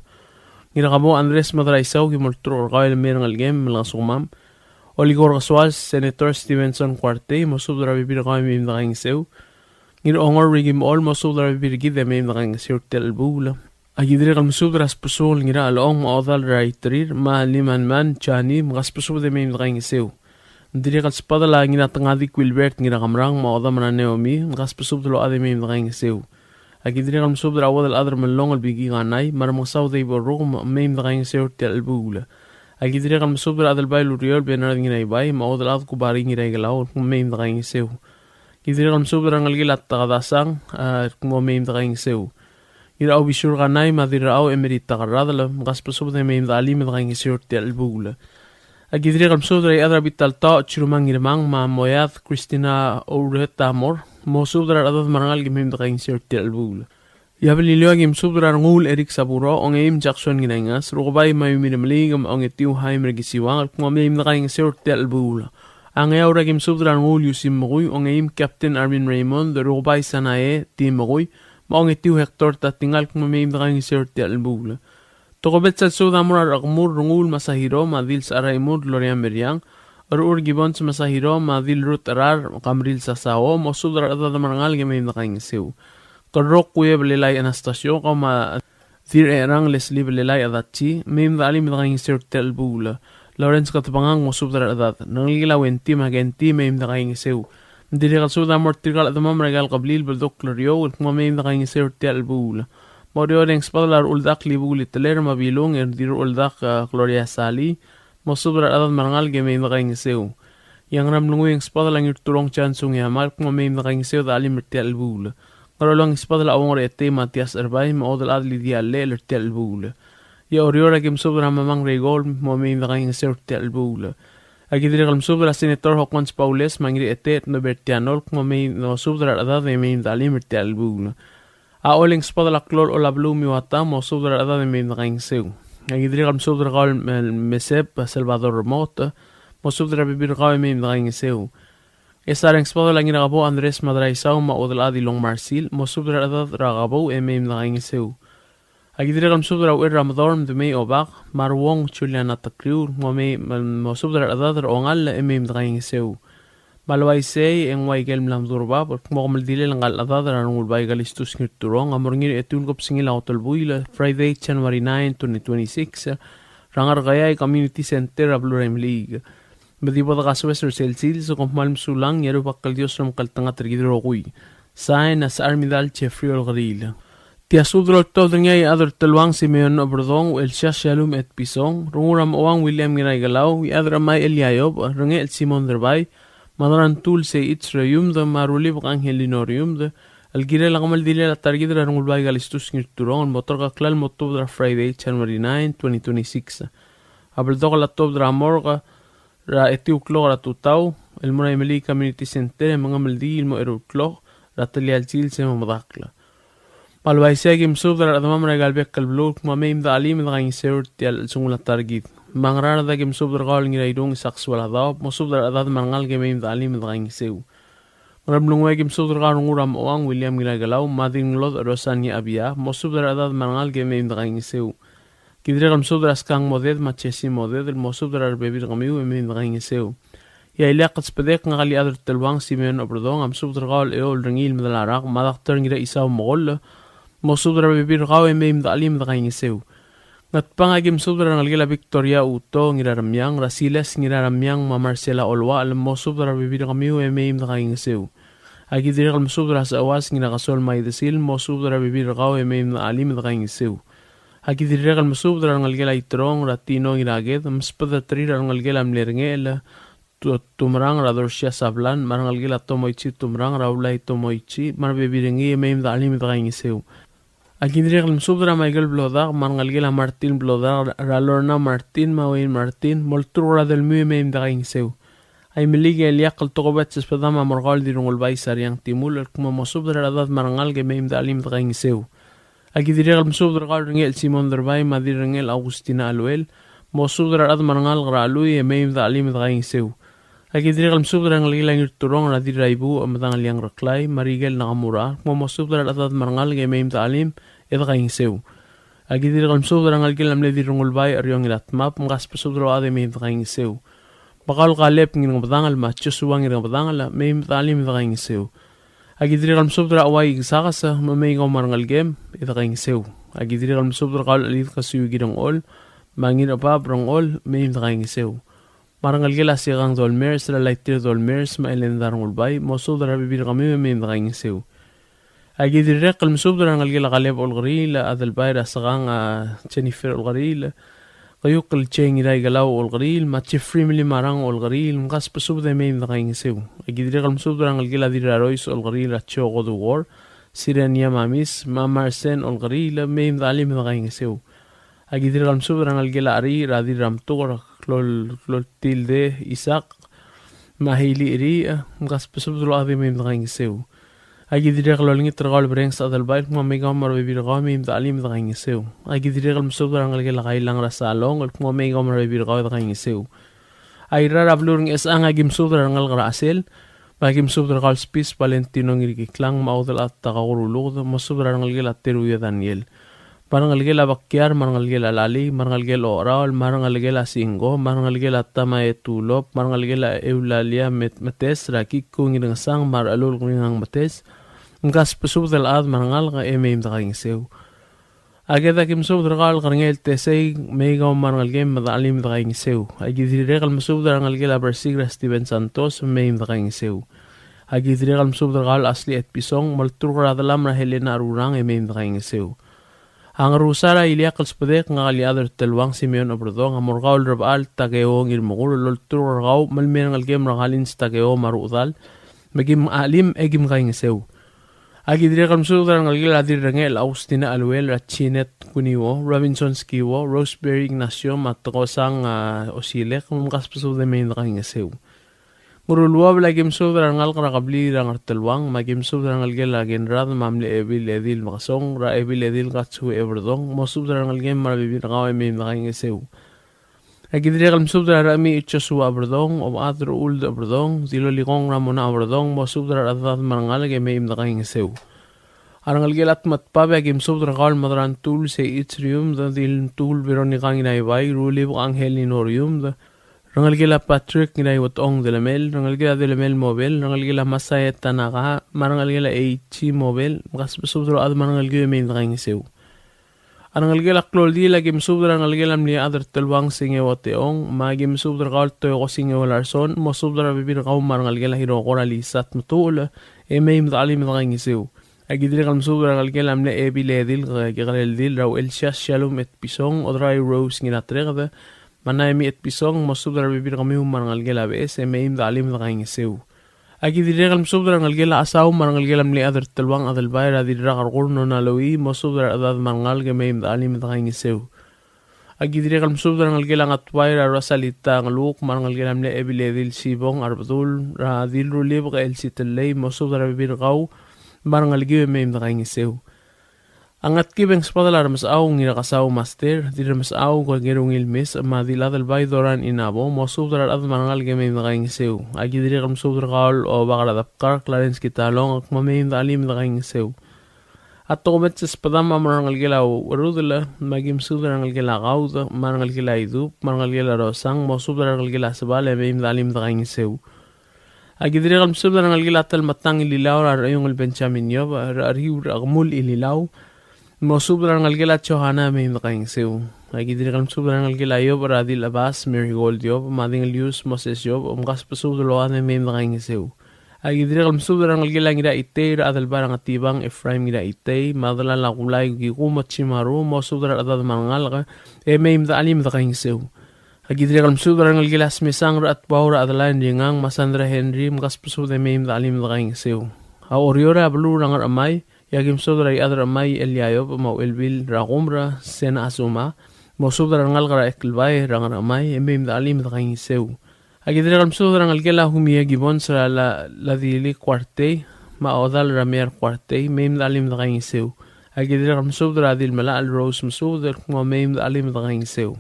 Ngirakebou Andres Madraisau, ki mo olturk er kau el mei er a rengelekem me lengesukemam. Olikor Kesual, Senator Stevenson Kuartei, mosubed er a rebebil er kau e mei me dekaingeseu. Ngirongor Ricky Mechol, mosubed er a rebebil er kid e mei me dekaingeseu er tia el chelebuul. Aki dirrek el mesubed er a Sbesungel Ngirachelong me a Odal er a Iterir, me a Limanman Johnny, me kasbesubed e mei me dekaingeseu. Ng dirrek el sbedel a Ngiratengadi Wilbert Ngirakemerang me a Odam er a Naomi, me kasbesubed el ochad e mei me dekaingeseu. Aki dirrek el mesubed er a Uodelchad er a Melong el Biki Kanai, me a Remengesau Dave Oruk, me mei me dekaingeseu er tia el chelebuul. Aki dirrek el mesubed er a Adelbai el Uriol Bernard Ngiraibai, me a Uodelchad Kubari Ngiraikelau, me mei me dekaingeseu. Ki dirrek el mesubed er a rengelekel a Tekadasang, a, el kmo mei me dekaingeseu. Ngiraobisur Kanai me a Dirrachau Emerita Kerradel, me kasbesubed e mei me dechelim e dekaingeseu er tia el chelebuul. Aki dirrek el mesubed er a Iechad er a Bitaltaoch Chirumang Ngirmang me a Moead Christina Oureta Mor, mosubed er a rechedad me a rengalek e mei me dekaingeseu er tia el chelebuul. Ia Beliliou aki mesubed er a Renguul Eric Saburo, Ongeim Jackson Ngiraingas, Rukebai Mayumi Remeliik, me a Ongetiu Haim Rekisiwang, el kmo mei me dekaingeseu er tia el chelebuul. A Ngeaur aki mesubed er a Renguul Yusim Mekui, Ongeim Captain Armin Raymond, Rukebai Sanae Tim Mekui, me a Ongetiu Hector Tatingal, el kmo mei me dekaingeseu er tia el chelebuul. Tokubets el subed a mo er a Rechekemur Renguul Masahiro, me a Dil Secharaimur Gloria Meriang, Rechur Gibbons Masahiro, me a Dil Ruth Erar, Kamril Sasao, mosubed er a rechedad me a rengalek e mei me dekaingeseu. Kerrok Kuye Belelai Anastasio, kau me a Dirrerang Leslie Belelai Adachi, mei me dechelim e dekaingeseu er tia el chelebuul. Lawrence Ketebengang, mosubed er a rechedad. Rengelekel a Wenty me a Kenty, mei me dekaingeseu. Ng dirrek el subed a mo er tirka el chedemam er aika el kebliil el beldukl er eou, el kmo mei me dekaingeseu er tia el chelebuul. Mo er eou e ng sbedel a Rechuldak Libukl Iteler me a Bilung, e Dirrechuldak, a, Gloria Sali, mosubed er a rechedad me a rengalek e mei me dekaingeseu. Ia Ngeremlengui e ng sbedel a Ngirturong Chansung Yamal, el kmo mei me dekaingeseu e dechelim er tia el chelebuul. Ngerchelong e ng sbedel a Uong er a Etei Matias Erbai, me a Uodelchad Lydia Llechel er tia el chelebuul. Ia Oreor aki mesubed er a Mamang Reigol, el kmo mei me dekaingeseu er tia el chelebuul. Aki dirrek el mesubed er a Senator Hokkons Baules, me a Ngiraeteet Norbert Tianol, el kmo mei, mosubed er a rechedad e mei me dechelim er tia el chelebuul. A Ollei e ng sbedel a Klou el Olabeluu Miwata, mosubed er a rechedad e mei me dekaingeseu. Aki dirrek el mesubed er kau el Meseb Salvador Remoket, mosubed er a rebebil er kau e mei me dekaingeseu. Ngchesar e ng sbedel a Ngirakebou Andres Madraisau me a Uodelchad Ilong Marsil, mosubed er a rechedad er a Kebou e mei me dekaingeseu. Aki dirrek el mesubed er a Uchel er a Medorm, Demei Obak, me a Ruong Juliana Tekriu, mo mei, mo subed er a rechedad er a Ongall e mei me dekaingeseu. Me a le uaisei e ng ua ikel mla medurbab el kmo kemeldilel ngka el chedad er a Rengulbai Kalistus Ngirturong a mo er ngii er a etiu el kebesengil a kot el buil, Friday, January nine, twenty twenty-six, er a Ngerkeai Community Center er a beluu er a Imeliik. Me di bo dekasoes er sel sils, kom kmal mesulang, e a Rubak el Dios a lomekngeltengat er kid el rokui. Sain a Secharmidal Jeffrey Olkeriil. Tia subed el oltobed er ngii a Iechad er Teluang Simeon Oberdong, Uchelsias Shallum Etpison, Rengul er a Mechuang William Ngiraikelau, Iechad er a Chemai Elia Iob, Rengechel Simon Derbai, me a Drantul Seichi Sroyumd, me a Rulibek Angelino Riumd, el kirel a kemeldilel a ta er kid er a Rengulbai Kalistus Ngirturong el mo terkeklel el mo tuobed er a Friday, January nine, twenty twenty-six. A beldokel a tuobed er a morgue er a etiu el klok er a tutau el mo er a Imeliik Community Center e mengemeldiil el mo eru el klok er a telial sils e mo medakl. Me a le uaisei e aki mesubed er a rechedemam er aika el bek el beluu el kmo mei me dechelim e dekaingeseu er tia el chelsengul a ta er kid. Me a Ngaraard e aki mesubed er kau el Ngirairung Isaac Sualadaob, mo subed er a rechedad me a rengalek e mei me dechelim e dekaingeseu. Ngeremlengui e aki mesubed er kau el Rengul er a Mechuang William Ngiraikelau, me a Dirngelodech Rosa Ngiachabia, mo subed er a rechedad me a rengalek e mei me dekaingeseu. Ki dirrek el mesubed er a Skang Moded me a Jesse Moded el mo subed er a rebebil er kemiu e mei me dekaingeseu. E a ileakl el sbedek, ngak el Iechad er Teluang Simeon Oberdong a mesubed er kau el Eou el Rengiil Medalarak me a Doctor Ngiraisau Mokoll, mo subed er a rebebil er kau e mei me dechelim e dekaingeseu. Ngatpang e aki mesubed er a rengelekel a Victoria Uto Ngiraremiang, er a Silas Ngiraremiang me a Marcela Oluachel, mo subed er a rebebil er kemiu e mei me dekaingeseu. Aki dirrek el mesubed er a Secheuas Ngirakesol me a Idesil, mo subed er a rebebil er kau e mei me dechelim e dekaingeseu. Aki dirrek el mesubed er a rengelekel a Iterong er a Tino Ngiraked, msbedeterir a rengelekel a mle Rengechel Tu-, Tumerang er a Dorsia Sablan, me a rengelekel a Tomoichi Tumerang er a Ulai Tomoichi, me a rebebil er ngii e mei me dechelim e dekaingeseu. Aki dirrek el mesubed er a Michael Blodak, me a rengelekel a Martin Blodak er a Lorna Martin, me a Wayne Martin, molturk er a delmiu e mei me dekaingeseu. A Imeliik e ileakl el tokubets el sbedam a mo er kau el Dirrengulbai Sariang Timul, el kmo mo subed er a rechedad me a rengalek e mei me dechelim e dekaingeseu. Aki dirrek el mesubed er kau el Rengechel Simon Derbai me a Dirrengechel Augustina Aluel, mo subed er a rechad me a rengalek er a Chelui e mei me dechelim e dekaingeseu. Aki dirrek el mesubed er a rengelekel a Ngirturong er a Dirraibuuch Medangeliang Reklai me a Rikel Nakamura, el kmo mo subed er a rechedad me a rengalek e mei me dechelim e dekaingeseu. Aki dirrek el mesubed er a rengelekel a mle Dirrengulbai Eriong Iratmab, mkasbesubed el ochad e mei me dekaingeseu. Me kau el Kaleb Ngirngebedangel me a Joshua Ngirngebedangel, mei me dechelim e dekaingeseu. Aki dirrek el mesubed er a Uai Ikesakes, me mei kau me a rengelekem e dekaingeseu. Aki dirrek el mesubed er kau el Chelid Kesiu Kirengchol me a Ngirchebab Rengchol, mei me dekaingeseu. Me a rengelekel a Sekang Dolmers, er a Laitir Dolmers me a Elenda Rengulbai, mo subed er a rebebil er kemiu e mei me dekaingeseu. Aki dirrek el mesubed er a rengelekel a Kaleb Olkeriil, a Adelbai er a Sekang, a Jennifer Olkeriil, Keiukl Jeng Iraikelau Olkeriil, me a Jeffrey Melimarang Olkeriil, mkasbesubed e mei me dekaingeseu. Aki dirrek el mesubed er a rengelekel a Dirrarois Olkeriil er a Joko Duor, Sirenia Mamis, me a Marsen Olkeriil, mei me dechelim e dekaingeseu. Aki dirrek el mesubed er a rengelekel a Cheriil er a Dirramtuk er a Klol-, Kloltilde Isak, me a Heili Cheriil, mkasbesubed el ochad e mei me dekaingeseu. Aki dirrek el olengit er kau el Berenges Adelbai, el kmo mei kau me a rebebil er kau e mei me dechelim e dekaingeseu. Aki dirrek el mesubed er a rengelekel a Kailang er a Salong, el kmo mei kau me a rebebil er kau e dekaingeseu. Airai er a beluu er a Ngchesechang, aki mesubed er a rengalek er a Chesel, me aki mesubed er kau el Spis Valentino Ngirkiklang, me a Udelchad Takakuru Luked, mo subed er a rengelekel a Teruio Daniel. Me a rengelekel a Bakiar, me a rengelekel a Lali, me a rengelekel a Ocheraol, me a rengelekel a Singko, me a rengelekel a Tamae Tulop, me a rengelekel a Eulalia Met-, Metes, er a Kiku Ngirngesang, me a Rechelulk Ngirngang Metes, mkasbesubed el chad me a rengalek e mei me dekaingeseu. A Ked, aki mesubed er kau el Kerengel Tesei, mei kau me a rengelekem me dechelim e dekaingeseu. Aki dirrek el mesubed er a rengelekel a Bersik er a Steven Santos, mei me dekaingeseu. Aki dirrek el mesubed er kau el Ashley Etpison, molturk er a delam er a Helena Rurang, e mei me dekaingeseu. A Ngerusar a ileakl el sbedek, ngak el Iechad er Teluang Simeon Oberdong, a mo er kau el Rebechall Takeo Ngirmekur, el olturk er kau me le mei a rengelekem er a Kalins Takeo me a rechedal, me kim chelim e kim kaingeseu. Aki dirrek el mesubed er a rengelekel a Dirrengechel Augustina Aluel, er a Jeanette Kuniwo, Robinson Skiwo, Roseberry Ignacio, me a Tekosang, a, Osilek, me mkasbesubed e mei me dekaingeseu. Ngeruluobel, aki mesubed er a rengalek er a kebliil er a Ngerteluang, me aki mesubed er a rengelekel a Kenrad, me a mle Ebil Edil Mekesong, er a Ebil Edil Katsue Eberdong, mo subed er a rengelekem me a rebebil er kau e mei me dekaingeseu. Aki dirrek el mesubed er a Rechemiich Joshua Oberdong, Obechad er Uld Oberdong, Dilolikong Ramona Oberdong, mo subed er a rechedad me a rengalek e mei me dekaingeseu. A rengelekel a Tmetbab e aki mesubed er kau el Madrantul Seichi Riumd, Dilmtul Veronica Ngiraibai, Rulib Angelino Riumd, rengelekel a Patrick Ngiraiuetong Delemel, rengelekel a Delemel Mobel, rengelekel a Masae Tanaka, me a rengelekel a Eichi Mobel, mkasbesubed el ochad me a rengelekiu e mei me dekaingeseu. A rengelekel a Kloldil aki mesubed er a rengelekel a mle Chad er Teluang Singeo Teong, me aki mesubed er kau el Toeko Singeo Larson, mosubed er a rebebil er kau me a rengelekel a Hiroko er a Lisat Metuchel, e mei me dechelim e dekaingeseu. Aki dirrek el mesubed er a rengelekel a mle Ebil Edil, Ke-, Kekerel Dil, er a Uchelsias Shalom Etpison, Odrai Rose Ngiratereked, me a Naemi Etpison, mosubed er a rebebil er kemiu me a rengelekel a Beches, e mei me dechelim e dekaingeseu. Aki dirrek el mesubed er a rengelekel a Chesau me a rengelekel a mle Chad er Teluang Adelbai er a Dirrakerkur Nona Lui, mosubed er a rechedad me a rengalek e mei me dechelim e dekaingeseu. Aki dirrek el mesubed er a rengelekel a Ngatbai er a Rosalita Ngeluk me a rengelekel a mle Ebil Edil Sibong Arbedul er a Dilrulibek Elsie Tellei, mosubed er a rebebil er kau me a rengelekiu e mei me dekaingeseu. A Ngetkib e ng sbadel a Remesechau Ngirakesau Master, Dirremesechau Kengerungil Mes, me a Diladelbai Doran Inabo, mosubed er a rechad me a rengalek e mei me dekaingeseu. Aki dirrek el mesubed er kau el Obak er a Debkar Clarence Kitalong, me mei me dechelim e dekaingeseu. A tokubets el sbedam a mo er a rengelekel a Ucherudel, me aki mesubed er a rengelekel a Kaud, me a rengelekel a Idub, me a rengelekel a Rosang, mosubed er a rengelekel a Sebal e mei me dechelim e dekaingeseu. Aki dirrek el mesubed er a rengelekel a Telmetang Ililau er a Recheiungel Benjamin Iob, er a Riu er a Kemul Ililau, mosubed er a rengelekel a Johana e mei me dekaingeseu. Aki dirrek el mesubed er a rengelekel a Iob er a Dilchebas Marigold Iob, me a Dingelius Moses Iob, mkasbesubed el ochad e mei me dekaingeseu. Aki dirrek el mesubed er a rengelekel a Ngiraitei er a Adelbai er a Ngetibang Ephraim Ngiraitei, me a delal a Kulai Kikumo Chimaru, mosubed er a rechedad me a rengalek e mei me dechelim e dekaingeseu. Aki dirrek el mesubed er a rengelekel a Smesang er a Chetbau er a Adelai Ringang, me a Sandra Henry, mkasbesubed e mei me dechelim e dekaingeseu. A Oreor a beluu er a Ngerchemai, e aki mesubed er a Iechad er a Chemai Elia Iob, me a Uchelbil er a Kumer Sena Asuma, mosubed er a rengalek er a Eklbai er a Ngerchemai, e mei me dechelim e dekaingeseu. Aki dirrek el mesubed er a rengelekel a Humie Gibbons er a la, Ladili Kuartei, me a Odal er a Mear Kuartei, mei me dechelim e dekaingeseu. Aki dirrek el mesubed er a Dilmelachel Rose Mesubed, me mei me dechelim e dekaingeseu.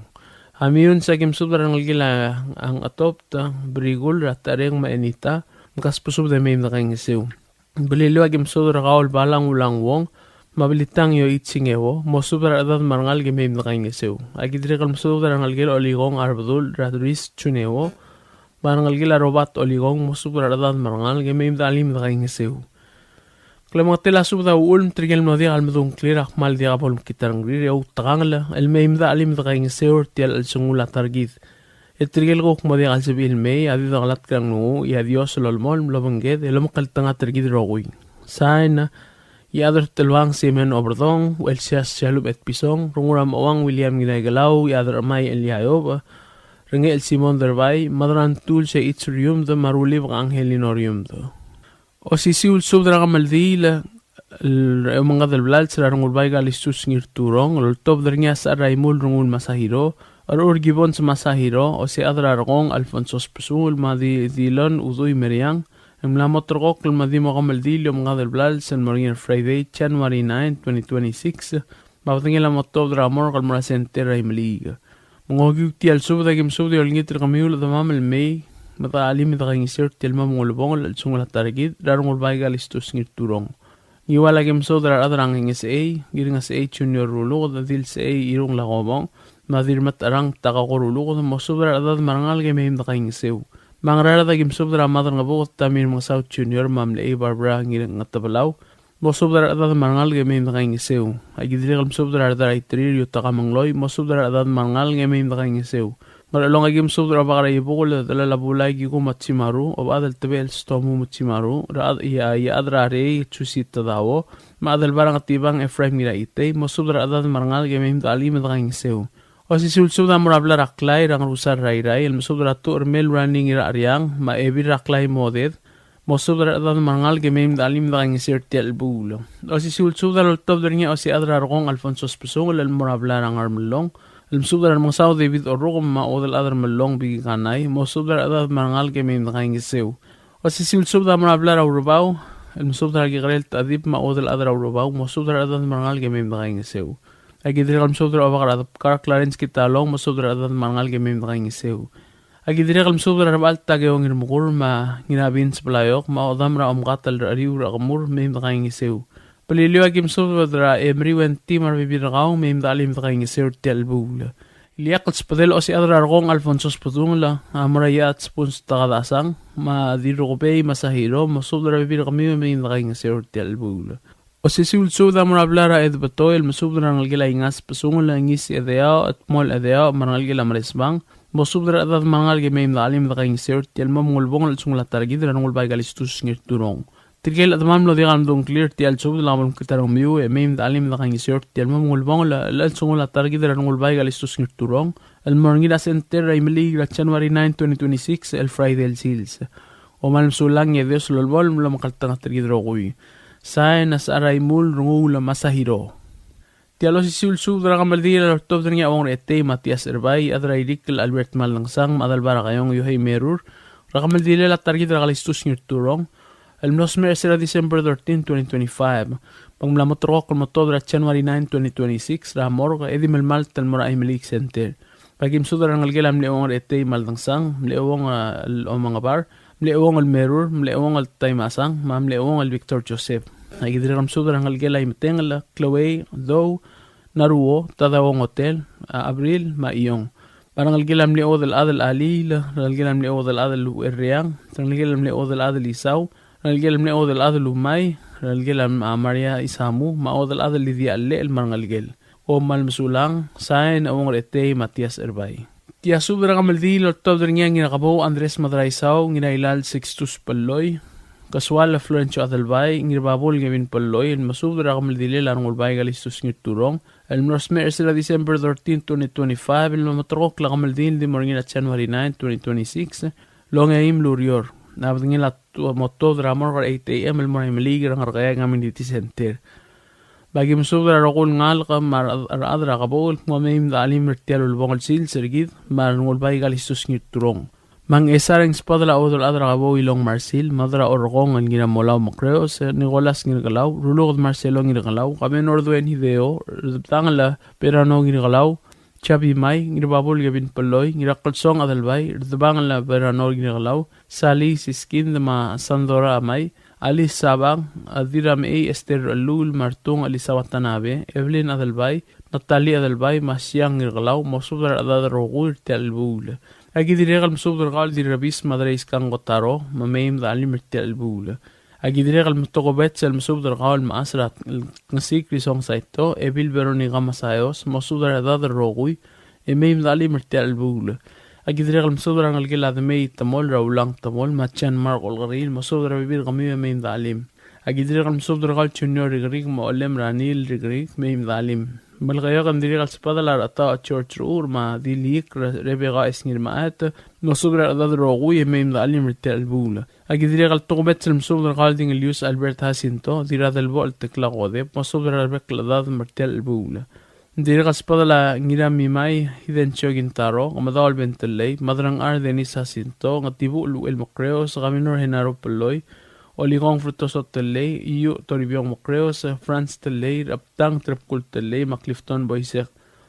A Meyuns aki mesubed er a rengelekel a Ngchetobt, Brikul er a Tareng me a Enita, mkasbesubed e mei me dekaingeseu. Beliliou aki mesubed er kau el Balang Ulang Wong, me a Belitang Yoichi Ngebo, mosubed er a rechedad me a rengalek e mei me dekaingeseu. Aki dirrek el mesubed er a rengelekel a Olikong Arbedul er a Doris Chunebo, me a rengelekel a Robert Olikong, mosubed er a rechedad me a rengalek e mei me dechelim e dekaingeseu. Klemengetel a subed a uchul me tirke el mlo diak el medung a ngklir a kmal diak bo lemekngit a rengrir e outekangel el mei me dechelim e dekaingeseu er tia el chelsengul a ta er kid. E tirke el kuk mo diak el sebechir el mei, a di dekelatk er a nglunguuch, e a Dios a lolemolem el obengked el omekngeltengat er kid el rokui. Sain, Iechad er Teluang Simeon Oberdong, Uchelsias Shalub Etpison, Rengul er a Mecheuang William Ngiraikelau, Iechad er a Chemai Elia Iob, Rengechel Simon Derbai, Madrantul Seichi Riumd, me a Rulibek Angelino Riumd. Osisiu el subed er a kemeldiil el, el omengades el blals er a Rengulbai Kalistus Ngirturong, el oltobed er ngii a Sechar er a Imul Rengul Masahiro, Rechur Gibbons Masahiro, Osechad er a Rekong Alfonso Sbesungel, me a Di-, Dilon Udui Meriang, el mla mo terrekokl me a di mo kemeldiil e omengades el blals el mo er ngii er a Friday, January nine, twenty twenty-six, me a bedengel a mo tuobed er a morgue el mo er a center er a Imeliik. Me ng okiu tia el subed e aki mesubed e olengit er kemiu el chedemam el mei me dechelim e dekaingeseu er tia el mo mengulebongel el chelsengul a ta er kid er a Rengulbai Kalistus Ngirturong. Ngiual aki mesubed er a rechad er a Ngesechei, Ngirngesechei Junior Ruluked, Dilsechei Irung Lakobong, me a Dirremeterang Takako Ruluked, mosubed er a rechedad me a rengalek e mei me dekaingeseu. Me a Ngaraard aki mesubed er a Madrengebuked Tamir Mengesau Junior me a Mlechei Barbara Ngirngetebelau, mosubed er a rechedad me a rengalek e mei me dekaingeseu. Aki dirrek el mesubed er a rechad er a Iterir Yutaka Mengloi, mosubed er a rechedad me a rengalek e mei me dekaingeseu. Ngerchelong aki mesubed er a Obak er a Ibukel, Delal a Bulai Kikumo Chimaru, Obechad el Tebechel Stomu Chimaru, er a, Iechad er a Rei Chusi Tadao, me a Adelbai er a Ngetibang Ephraim Ngiraitei, mosubed er a rechedad me a rengalek e mei me dechelim e dekaingeseu. Osisiu el subed a mo er a blai er a Klai er a Ngerusar er a Irrai, el mesubed er a Tuchermel Rani Ngiracheriang, me a Ebil er a Klai Moded, mosubed er a rechedad me a rengalek e mei me dechelim e dekaingeseu er tia el chelebuul. Osisiu el subed a loltobed er ngii a Osechad er a Rekong Alfonso Sbesungel el mo er a blai er a Ngermellong, el mesubed er a Remengesau David Orrukem me a Uodelchad er a Mellong Biki Kanai, mosubed er a rechedad me a rengalek e mei me dekaingeseu. Osisiu el subed a mo er a blai er a Urebau, el mesubed er a Kekerel Techedib me a Uodelchad er a Urebau, mosubed er a rechedad me a rengalek e mei me dekaingeseu. Aki dirrek el mesubed er a Obak er a Debkar Clarence Kitalong, mosubed er a rechedad me a rengalek e mei me dekaingeseu. Aki dirrek el mesubed er a Rebechall Takeo Ngirmekur me a Ngirabins Blaiok me a Odam er a Omkatel er a Riu er a Kemur, mei me dekaingeseu. Beliliou a ki mesubed er a Emery Wenty me a rebebil er kau, mei me de chelim e de kaingeseu er tia el chelebuul. Ileakl el subedel a Osechad er a Rekong Alfonso Sbedungel a mo er a Iechad Spuns Takadasang me a Dirrukebei Masahiro, mosubed er a rebebil er kemiu e mei me de kaingeseu er tia el chelebuul. Osisiu el subed a mo er a blai er a Edebetoi el mesubed er a rengelekel a Ingas Besungel, Ngis Edeaoch, Etmol Edeaoch me a rengelekel a Meresbang, mosubed er a rechedad me a rengalek e mei me de chelim e de kaingeseu er tia el mo mengulebongel el chelsengul a ta er kid er a Rengulbai Kalistus Ngirturong. Tirke el chedemam el mlo diak el medung a ngklir er tia el subed el kmal mekngit a rengmiu e mei me de chelim e de kaingeseu er tia el mo mengulebongel el chelsengul a ta er kid er a Rengulbai Kalistus Ngirturong el mo er ngii er a center er a Imeliik er a January nine, twenty twenty-six, el Friday el sils. Kom kmal mesulang e a Dios a lolemolem el omekngeltengat er kid el rokui. Sain a Secharaimul Renguul Masahiro. Tia el osisiu el subed er a kemeldiil a loltobed er ngii a Uong er Etei Matias Erbai, Chad er a Irikl Albert Maldengsang, me a Adelbai er a Kaiong Yohei Merur, er a kemeldilel a ta er kid er a Kalistus Ngirturong el mlo smecher er sel December thirteen, twenty twenty-five. Me ng mla moterekokl el mo tuobed er a January nine, twenty twenty-six, er a morgue, e di melemalt el mo er a Imeliik Center. Me a ki mesubed er a rengelekel a mle Uong er Etei Maldengsang, mle Uong, a, el Omengebar, mle Uong el Merur, mle Uong el Taimasang, me a mle Uong el Victor Joseph. A ki dirrek el mesubed er a rengelekel a Imetengel, Chloe, Dou, Naruo, Tadao Ngotel, a, Abril, me a Iong. Me a rengelekel a mle Uodelchad el Aliil, rengelekel a mle Uodelchad el Uerreang, rengelekel a mle Uodelchad el Isau, rengelekel a mle Uodelchad el Umai, rengelekel a Maria Isamu, me a Uodelchad el Lidia Llechel me a rengelekel. Kom kmal mesulang, sain a Uong er Etei Matias Erbai. Tia subed er a kemeldiil a loltobed er ngii a Ngirakebou Andres Madraisau, Ngirailal Sixtus Pelloi, Kesual Florencio Adelbai, Ngirababul Kevin Pelloi, el mesubed er a kemeldilel a Rengulbai Kalistus Ngirturong el mlo smecher er sel December thirteen, twenty twenty-five, el mo moterekokl a kemeldiil el di mo er ngii er a January nine, twenty twenty-six, el ongeim el ureor. A bedengel a tu-, mo tuobed er a morgue er a eight A M el mo er a Imeliik er a Ngerkeai Community Center. Me a ki mesubed er a rokui el ngalek me a rechad er a Kebou el kmo mei me de chelim er tia el ulebongel el sils er kid me a Rengulbai Kalistus Ngirturong. Me a Ngchesar e ng subedel a Uodelchad er a Kebou Ilong Marsil, Mad er a Orrekong el Ngiramolau Mekreos, Nicholas Ngirkelau, Ruluked Marcelo Ngirkelau, Kamenor Duen Hideo, Rdebdangel Perano Ngirkelau, Chabi Mai, Ngirababul Kevin Pelloi, Ngirakelsong Adelbai, Rdebangel Perano Ngirkelau, Sali Siskind me a Sandora Mai, Alice Sabang, a Dirramechei Esther Lul, me a Rtung Elisa Watanabe, Evelyn Adelbai, Natalie Adelbai, me a Siang Ngirkelau, mosubed er a rechedad el rokui er tia el chelebuul. A ki dirrek el mesubed er kau el Dirrabis me a Dreiskang Kotaro, me mei me de chelim er tia el chelebuul. A ki dirrek el tokubets el mesubed er kau el mechas er a Ngesik Risong Saito, Ebil Veronica Masayos, mosubed er a rechedad el rokui, e mei me de chelim er tia el chelebuul. A ki dirrek el mesubed er a rengelekel a Demei Temol, er a Ulang Temol, me a Jan Mark Olkeriil, mosubed er a rebebil er kemiu e mei me de chelim. A ki dirrek el mesubed er kau el Junior Rikrik, me a Olem er a Neil Rikrik, mei me de chelim. Melekeok e ng dirrek el subedel a Rechetaoch George Ruur, me a Diliik Re-, Rebecca Esngirmaet, mosubed er a rechedad el rokui e mei me de chelim er tia el chelebuul. A ki dirrek el tokubets el mesubed er kau el Dingelius Albert Jacinto, Dirradelbochel Tekla Kodep, mosubed er a rebek el chedad me er tia el chelebuul. Ng dirrek el subedel a Ngiramimai Hidencio Kintaro, Kemedaol Ben Tellei, Madrangchar Dennis Jacinto, Ngetibuchel Uchel Mekreos, Kamenor Genaro Pelloi, Olikong Frutoso Tellei, Iuch Toribiong Mekreos, Franz Tellei, Rebtang Trebkul Tellei, me a Clifton Boisek.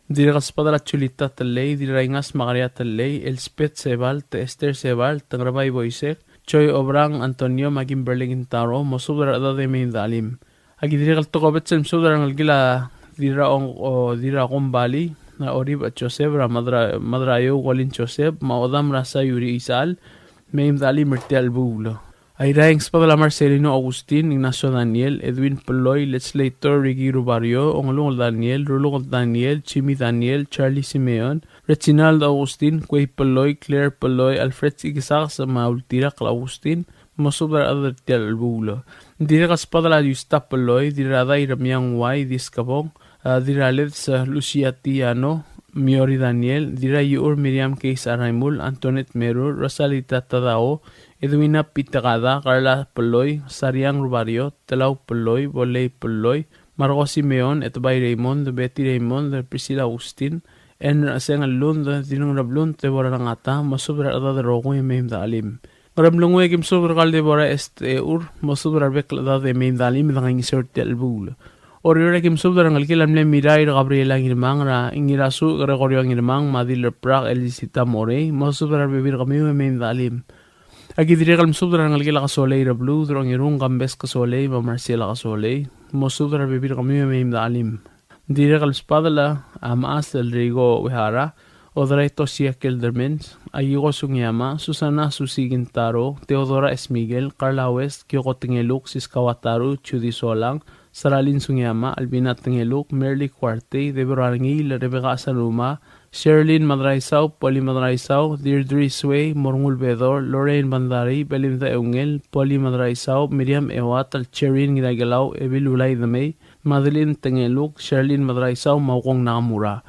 Ng dirrek el subedel a Julita Tellei, Dirraingas Makaria Tellei, Elspeth Sebalt, Esther Sebalt, Ngerebai Boisek, Joy Obrang Antonio, me a Kimberly Kintaro, mosubed er a rechedad e mei me de chelim. A ki dirrek el tokubets el mesubed er a rengelekel a Dirraong-, o, Dirrakombali, a Oribech Joseph, er a Madra-, Madraiou Colin Joseph, me a Odam er a Sayuri Isal, mei me de chelim er tia el chelebuul. Airai e ng subedel a Marcelino Augustin, Ignacio Daniel, Edwin Pelloi, Legislator Ricky Rubario, Ongelungel Daniel, Rulungel Daniel, Jimmy Daniel, Charlie Simeon, Reginald Augustin, Kuei Pelloi, Claire Pelloi, Alfred Ikesakes, me a Ultirakl Augustin, mosubed er a rechedad er tia el chelebuul. Ng dirrek el subedel a Yusta Pelloi, Dirradai Remiang Uai, Diskebong, a Dirraleds Lucia Tiano, Miori Daniel, Dirraiuchur Miriam Keis Araimul, Antoinette Merur, Rosalita Tadao, Edwina Pitekada, Carla Pelloi, Sariang Rubario, Telau Pelloi, Bolei Pelloi, Marco Simeon, Etbai Raymond, Betty Raymond, Priscilla Augustin, Enrecheseng el Lund, Dirreng Reblunt, Deborah Rengata, mosubed er a rechedad el rokui e mei me de chelim. Ngeremlengui e ki mesubed er kau el Deborah Est Eur, mosubed er a rebek el chedad e mei me de chelim e de kaingeseu er tia el chelebuul. Oreor e ki mesubed er a rengelekel a mle Mirair Gabriela Ngirmang, er a Ngirasuch Gregorio Ngirmang, me a Dilerbrak Elisita Morei, mosubed er a rebebil er kemiu e mei me de chelim. A ki dirrek el mesubed er a rengelekel a Kesolei Rebluud, er a Ongirung Kambes Kesolei, me a Marcela Kesolei, Mosubed er a rebebil er kemiu e mei me de chelim. Dirrek el sbadel a mechas el Rigo Uehara, Oderai Toshia Keldermans, Akiko Sugiyama, Susana Susi Kintaro, Teodora Esmiguel, Carla West, Kyoko Tengeluk, Siska Wataru, Judy Solang, Saralin Sugiyama, Albina Tengeluk, Merly Kuartei, Deborah Rengiil, Rebecca Asanuma, Sherlyn Madraisau, Polly Madraisau, Deirdre Sway, Morngul Bedor, Lorraine Bandarii, Belinda Eungel, Polly Madraisau, Miriam Euatel, Cherin Ngiraikelau, Ebil Ulai Demei, Madeline Tengeluk, Sherlyn Madraisau, me a Ukong Nakamura.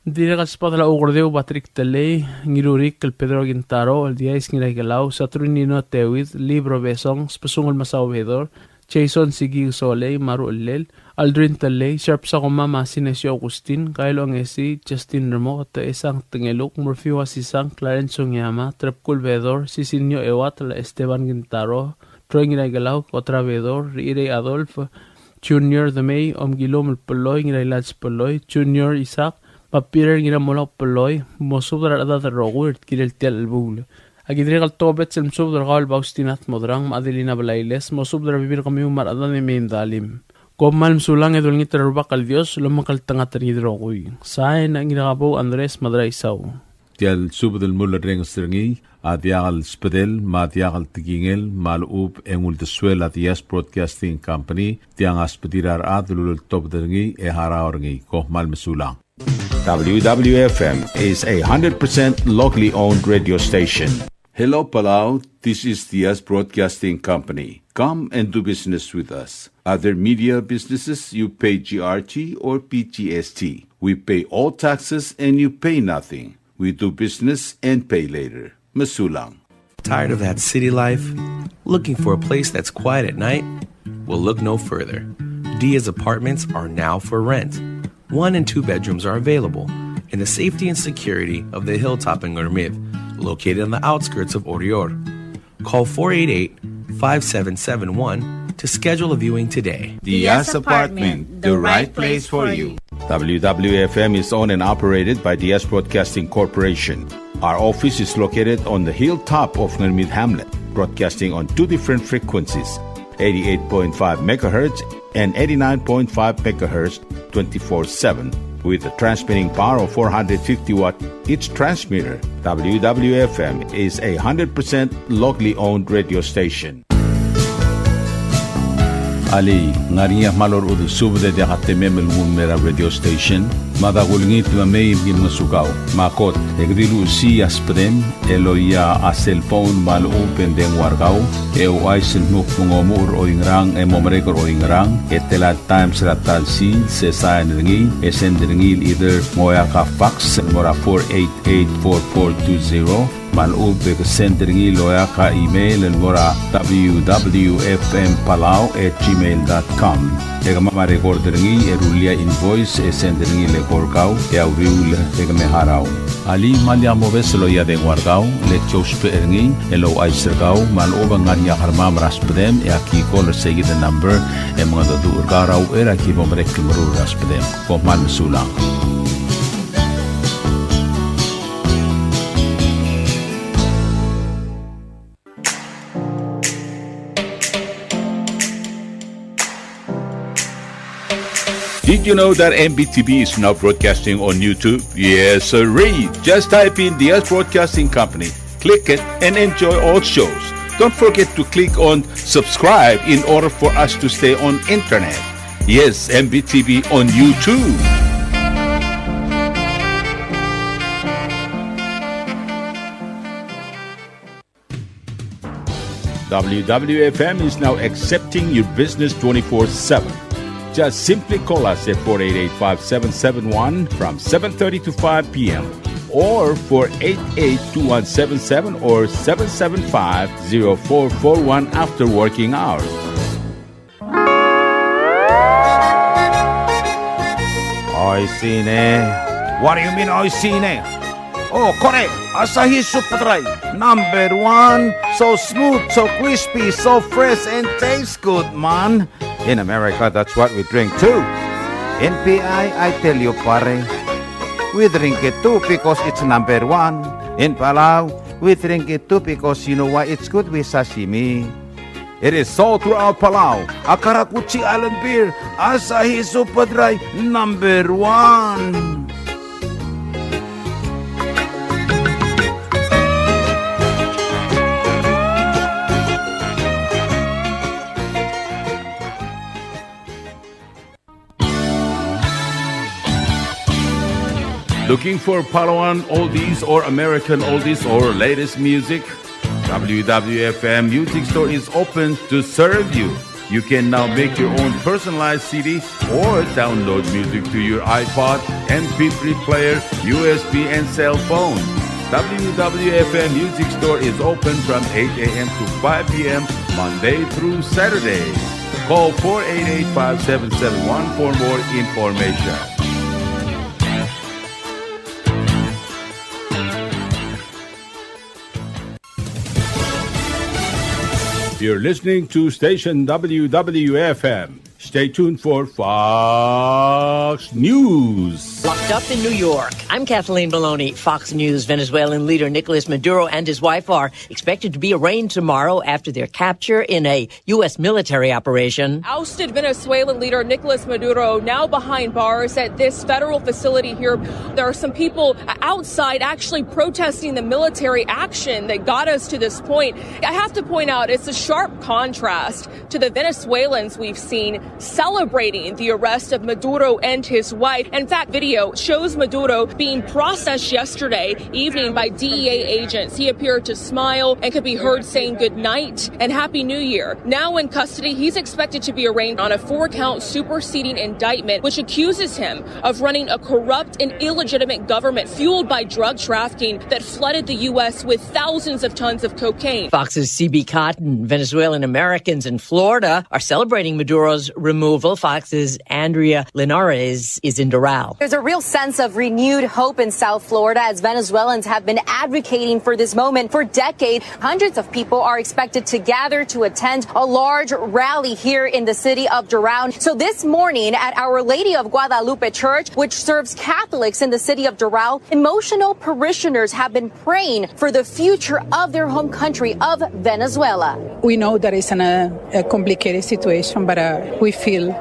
Dirrek el sbadel a Ukerdeu Patrick Telei, Ngirurik el Pedro Kintaro, el Diais Ngiraikelau, Saturnino Teuid, Libro Besong, Sbesungel Masau Bedor, Jason Sigi Solei, me a ruchellel, Aldrin Telei, Sharp Sakuma, me a Sinesio Augustin, Kyle Ongesi, Justin Remoket, Esang Tengeluk, Murphy Wasisang, Clarence Sugiyama, Trebkul Bedor, Sisinio Euatel, Esteban Kintaro, Troy Ngiraikelau, Kotra Bedor, Rirei Adolf, Junior Demei, Omkilum el Peloi, Ngirailach Peloi, Junior Isaac, me a Peter Ngiramolau Peloi, mosubed er a rechedad el rokui er tirke el tia el chelebuul. Aki dirrek el tobed el mesubed er kau el Faustina Tmodrang me a Adelina Blailes, mosubed er a rebebil er kemiu me a rechedad e mei me de chelim. Kom kmal mesulang e dolengit er a Rubak el Dios el omekngeltengat er kid el rokui. Sain a Ngirakebou Andres Madraisau. Tia el subed el mulerrenges er ngii a diak el sbedel me a diak el tekingel me a lechub e ng uldesuel a Diaz Broadcasting Company, tiang a sbedir a rechad el uleltobed er ngii e harau er ngii. Kom kmal mesulang. W W F M is a hundred percent locally owned radio station. Hello, Palau. This is Diaz Broadcasting Company. Come and do business with us. Other media businesses, you pay G R T or P G S T. We pay all taxes and you pay nothing. We do business and pay later. Mesulang. Tired of that city life? Looking for a place that's quiet at night? Well, look no further. Diaz Apartments are now for rent. One and two bedrooms are available in the safety and security of the hilltop in Ngermid, located on the outskirts of Oreor. Call four eight eight, five seven seven one to schedule a viewing today. Diaz Apartment, the right place for you. W W F M is owned and operated by Diaz Broadcasting Corporation. Our office is located on the hilltop of Ngermid Hamlet, broadcasting on two different frequencies, eighty-eight point five megahertz and eighty-nine point five megahertz, twenty-four seven, with a transmitting power of four hundred fifty watt each transmitter. W W F M is a hundred percent locally owned radio station. Alii, ng ngar er ngii a kmal orechudel subed e diak a temem el nguu el mei er a radio station? Mada kulengit me mei me ki ngosukau. Me a kot, e ke di luchesii a sbedem el oia a cellphone me a lechub e ng dengua er kau, e ouchais el dmu kmo ng omuchel er oingerang e mo merek er oingerang, e tela el times er a ta el sils, e sain er ngii, e send er ngii el either ng oeak a fax el mo er a four eight eight four four two zero, me a lechub e ke send er ngii el oeak a email el mo er a W W F M Palau at gmail dot com. E kemam a record er ngii e rullii a invoice e send er ngii el eko er kau e a uriul e ke me harau. Alii, me lak mobes el oia dengua er kau, le ki ousbech er ngii el ouchais er kau me a lechub e ng ngar er ngii a kermam er a sbedem e aki call er seikid el number e mengedecheduch er kau er a uchei er a ki bo merek el meruul er a sbedem. Kom kmal mesulang. Did you know that M B T V is now broadcasting on YouTube? Yes, sirree. Just type in Diaz Broadcasting Company, click it, and enjoy all shows. Don't forget to click on subscribe in order for us to stay on internet. Yes, M B T V on YouTube. W W F M is now accepting your business twenty-four seven. Just simply call us at four eight eight, five seven seven one from seven thirty to five p.m., or four eight eight, two one seven seven or seven seven five, zero four four one after working hours. Oishii ne. What do you mean, oishii ne? Oh, kore, Asahi Super Dry, number one. So smooth, so crispy, so fresh, and tastes good, man. In America, that's what we drink too. In P I, I tell you, pare, we drink it too because it's number one. In Palau, we drink it too because you know why? It's good with sashimi. It is sold throughout Palau. A karakuchi island beer, Asahi Super Dry, number one. Looking for Palauan oldies or American oldies or latest music? W W F M Music Store is open to serve you. You can now make your own personalized C D or download music to your iPod, M P three player, U S B, and cell phone. W W F M Music Store is open from eight a.m. to five p.m. Monday through Saturday. Call four eight eight, five seven seven one for more information. You're listening to station W W F M. Stay tuned for Fox News. Locked up in New York. I'm Kathleen Maloney, Fox News. Venezuelan leader Nicolas Maduro and his wife are expected to be arraigned tomorrow after their capture in a U S military operation. Ousted Venezuelan leader Nicolas Maduro now behind bars at this federal facility here. There are some people outside actually protesting the military action that got us to this point. I have to point out, it's a sharp contrast to the Venezuelans we've seen celebrating the arrest of Maduro and his wife. In fact, video shows Maduro being processed yesterday evening by D E A agents. He appeared to smile and could be heard saying good night and Happy New Year. Now in custody, he's expected to be arraigned on a four-count superseding indictment, which accuses him of running a corrupt and illegitimate government fueled by drug trafficking that flooded the U S with thousands of tons of cocaine. Fox's C B Cotton. Venezuelan Americans in Florida are celebrating Maduro's removal. Fox's Andrea Linares is in Doral. There's a real sense of renewed hope in South Florida as Venezuelans have been advocating for this moment for decades. Hundreds of people are expected to gather to attend a large rally here in the city of Doral. So this morning at Our Lady of Guadalupe Church, which serves Catholics in the city of Doral, emotional parishioners have been praying for the future of their home country of Venezuela. We know that it's in a, a complicated situation, but, uh, we feel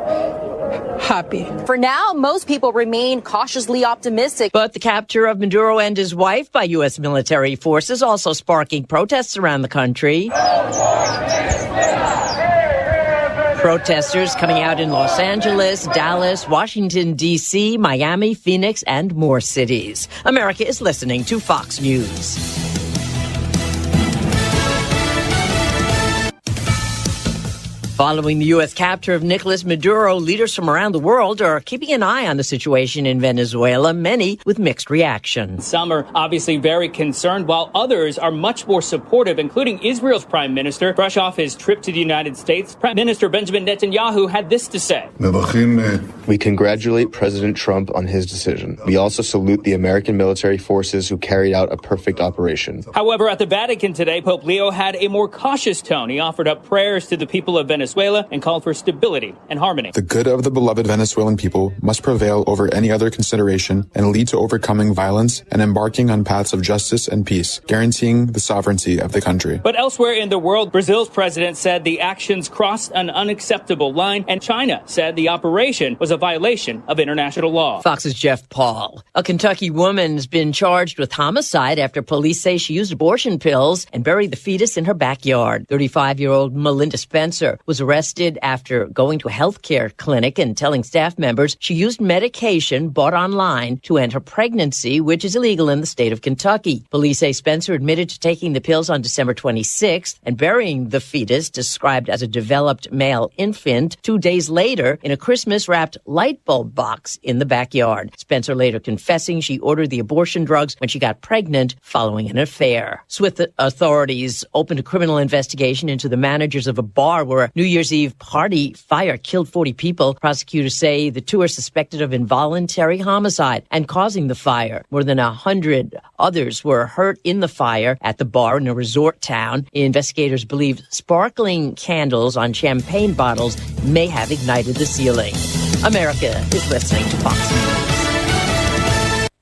happy. For now, most people remain cautiously optimistic. But the capture of Maduro and his wife by U S military forces also sparking protests around the country. Protesters coming out in Los Angeles, Dallas, Washington, D C, Miami, Phoenix, and more cities. America is listening to Fox News. Following the U S capture of Nicolas Maduro, leaders from around the world are keeping an eye on the situation in Venezuela, many with mixed reactions. Some are obviously very concerned, while others are much more supportive, including Israel's prime minister, fresh off his trip to the United States. Prime Minister Benjamin Netanyahu had this to say. We congratulate President Trump on his decision. We also salute the American military forces who carried out a perfect operation. However, at the Vatican today, Pope Leo had a more cautious tone. He offered up prayers to the people of Venezuela and called for stability and harmony. The good of the beloved Venezuelan people must prevail over any other consideration and lead to overcoming violence and embarking on paths of justice and peace, guaranteeing the sovereignty of the country. But elsewhere in the world, Brazil's president said the actions crossed an unacceptable line, and China said the operation was a violation of international law. Fox's Jeff Paul. A Kentucky woman's been charged with homicide after police say she used abortion pills and buried the fetus in her backyard. Thirty-five-year-old Melinda Spencer was arrested after going to a health care clinic and telling staff members she used medication bought online to end her pregnancy, which is illegal in the state of Kentucky. Police say Spencer admitted to taking the pills on December twenty-sixth and burying the fetus, described as a developed male infant, two days later in a Christmas-wrapped light bulb box in the backyard. Spencer later confessing she ordered the abortion drugs when she got pregnant following an affair. Swift authorities opened a criminal investigation into the managers of a bar where a New Year's Eve party fire killed forty people. Prosecutors say the two are suspected of involuntary homicide and causing the fire. More than a hundred others were hurt in the fire at the bar in a resort town. Investigators believe sparkling candles on champagne bottles may have ignited the ceiling. America is listening to Fox News.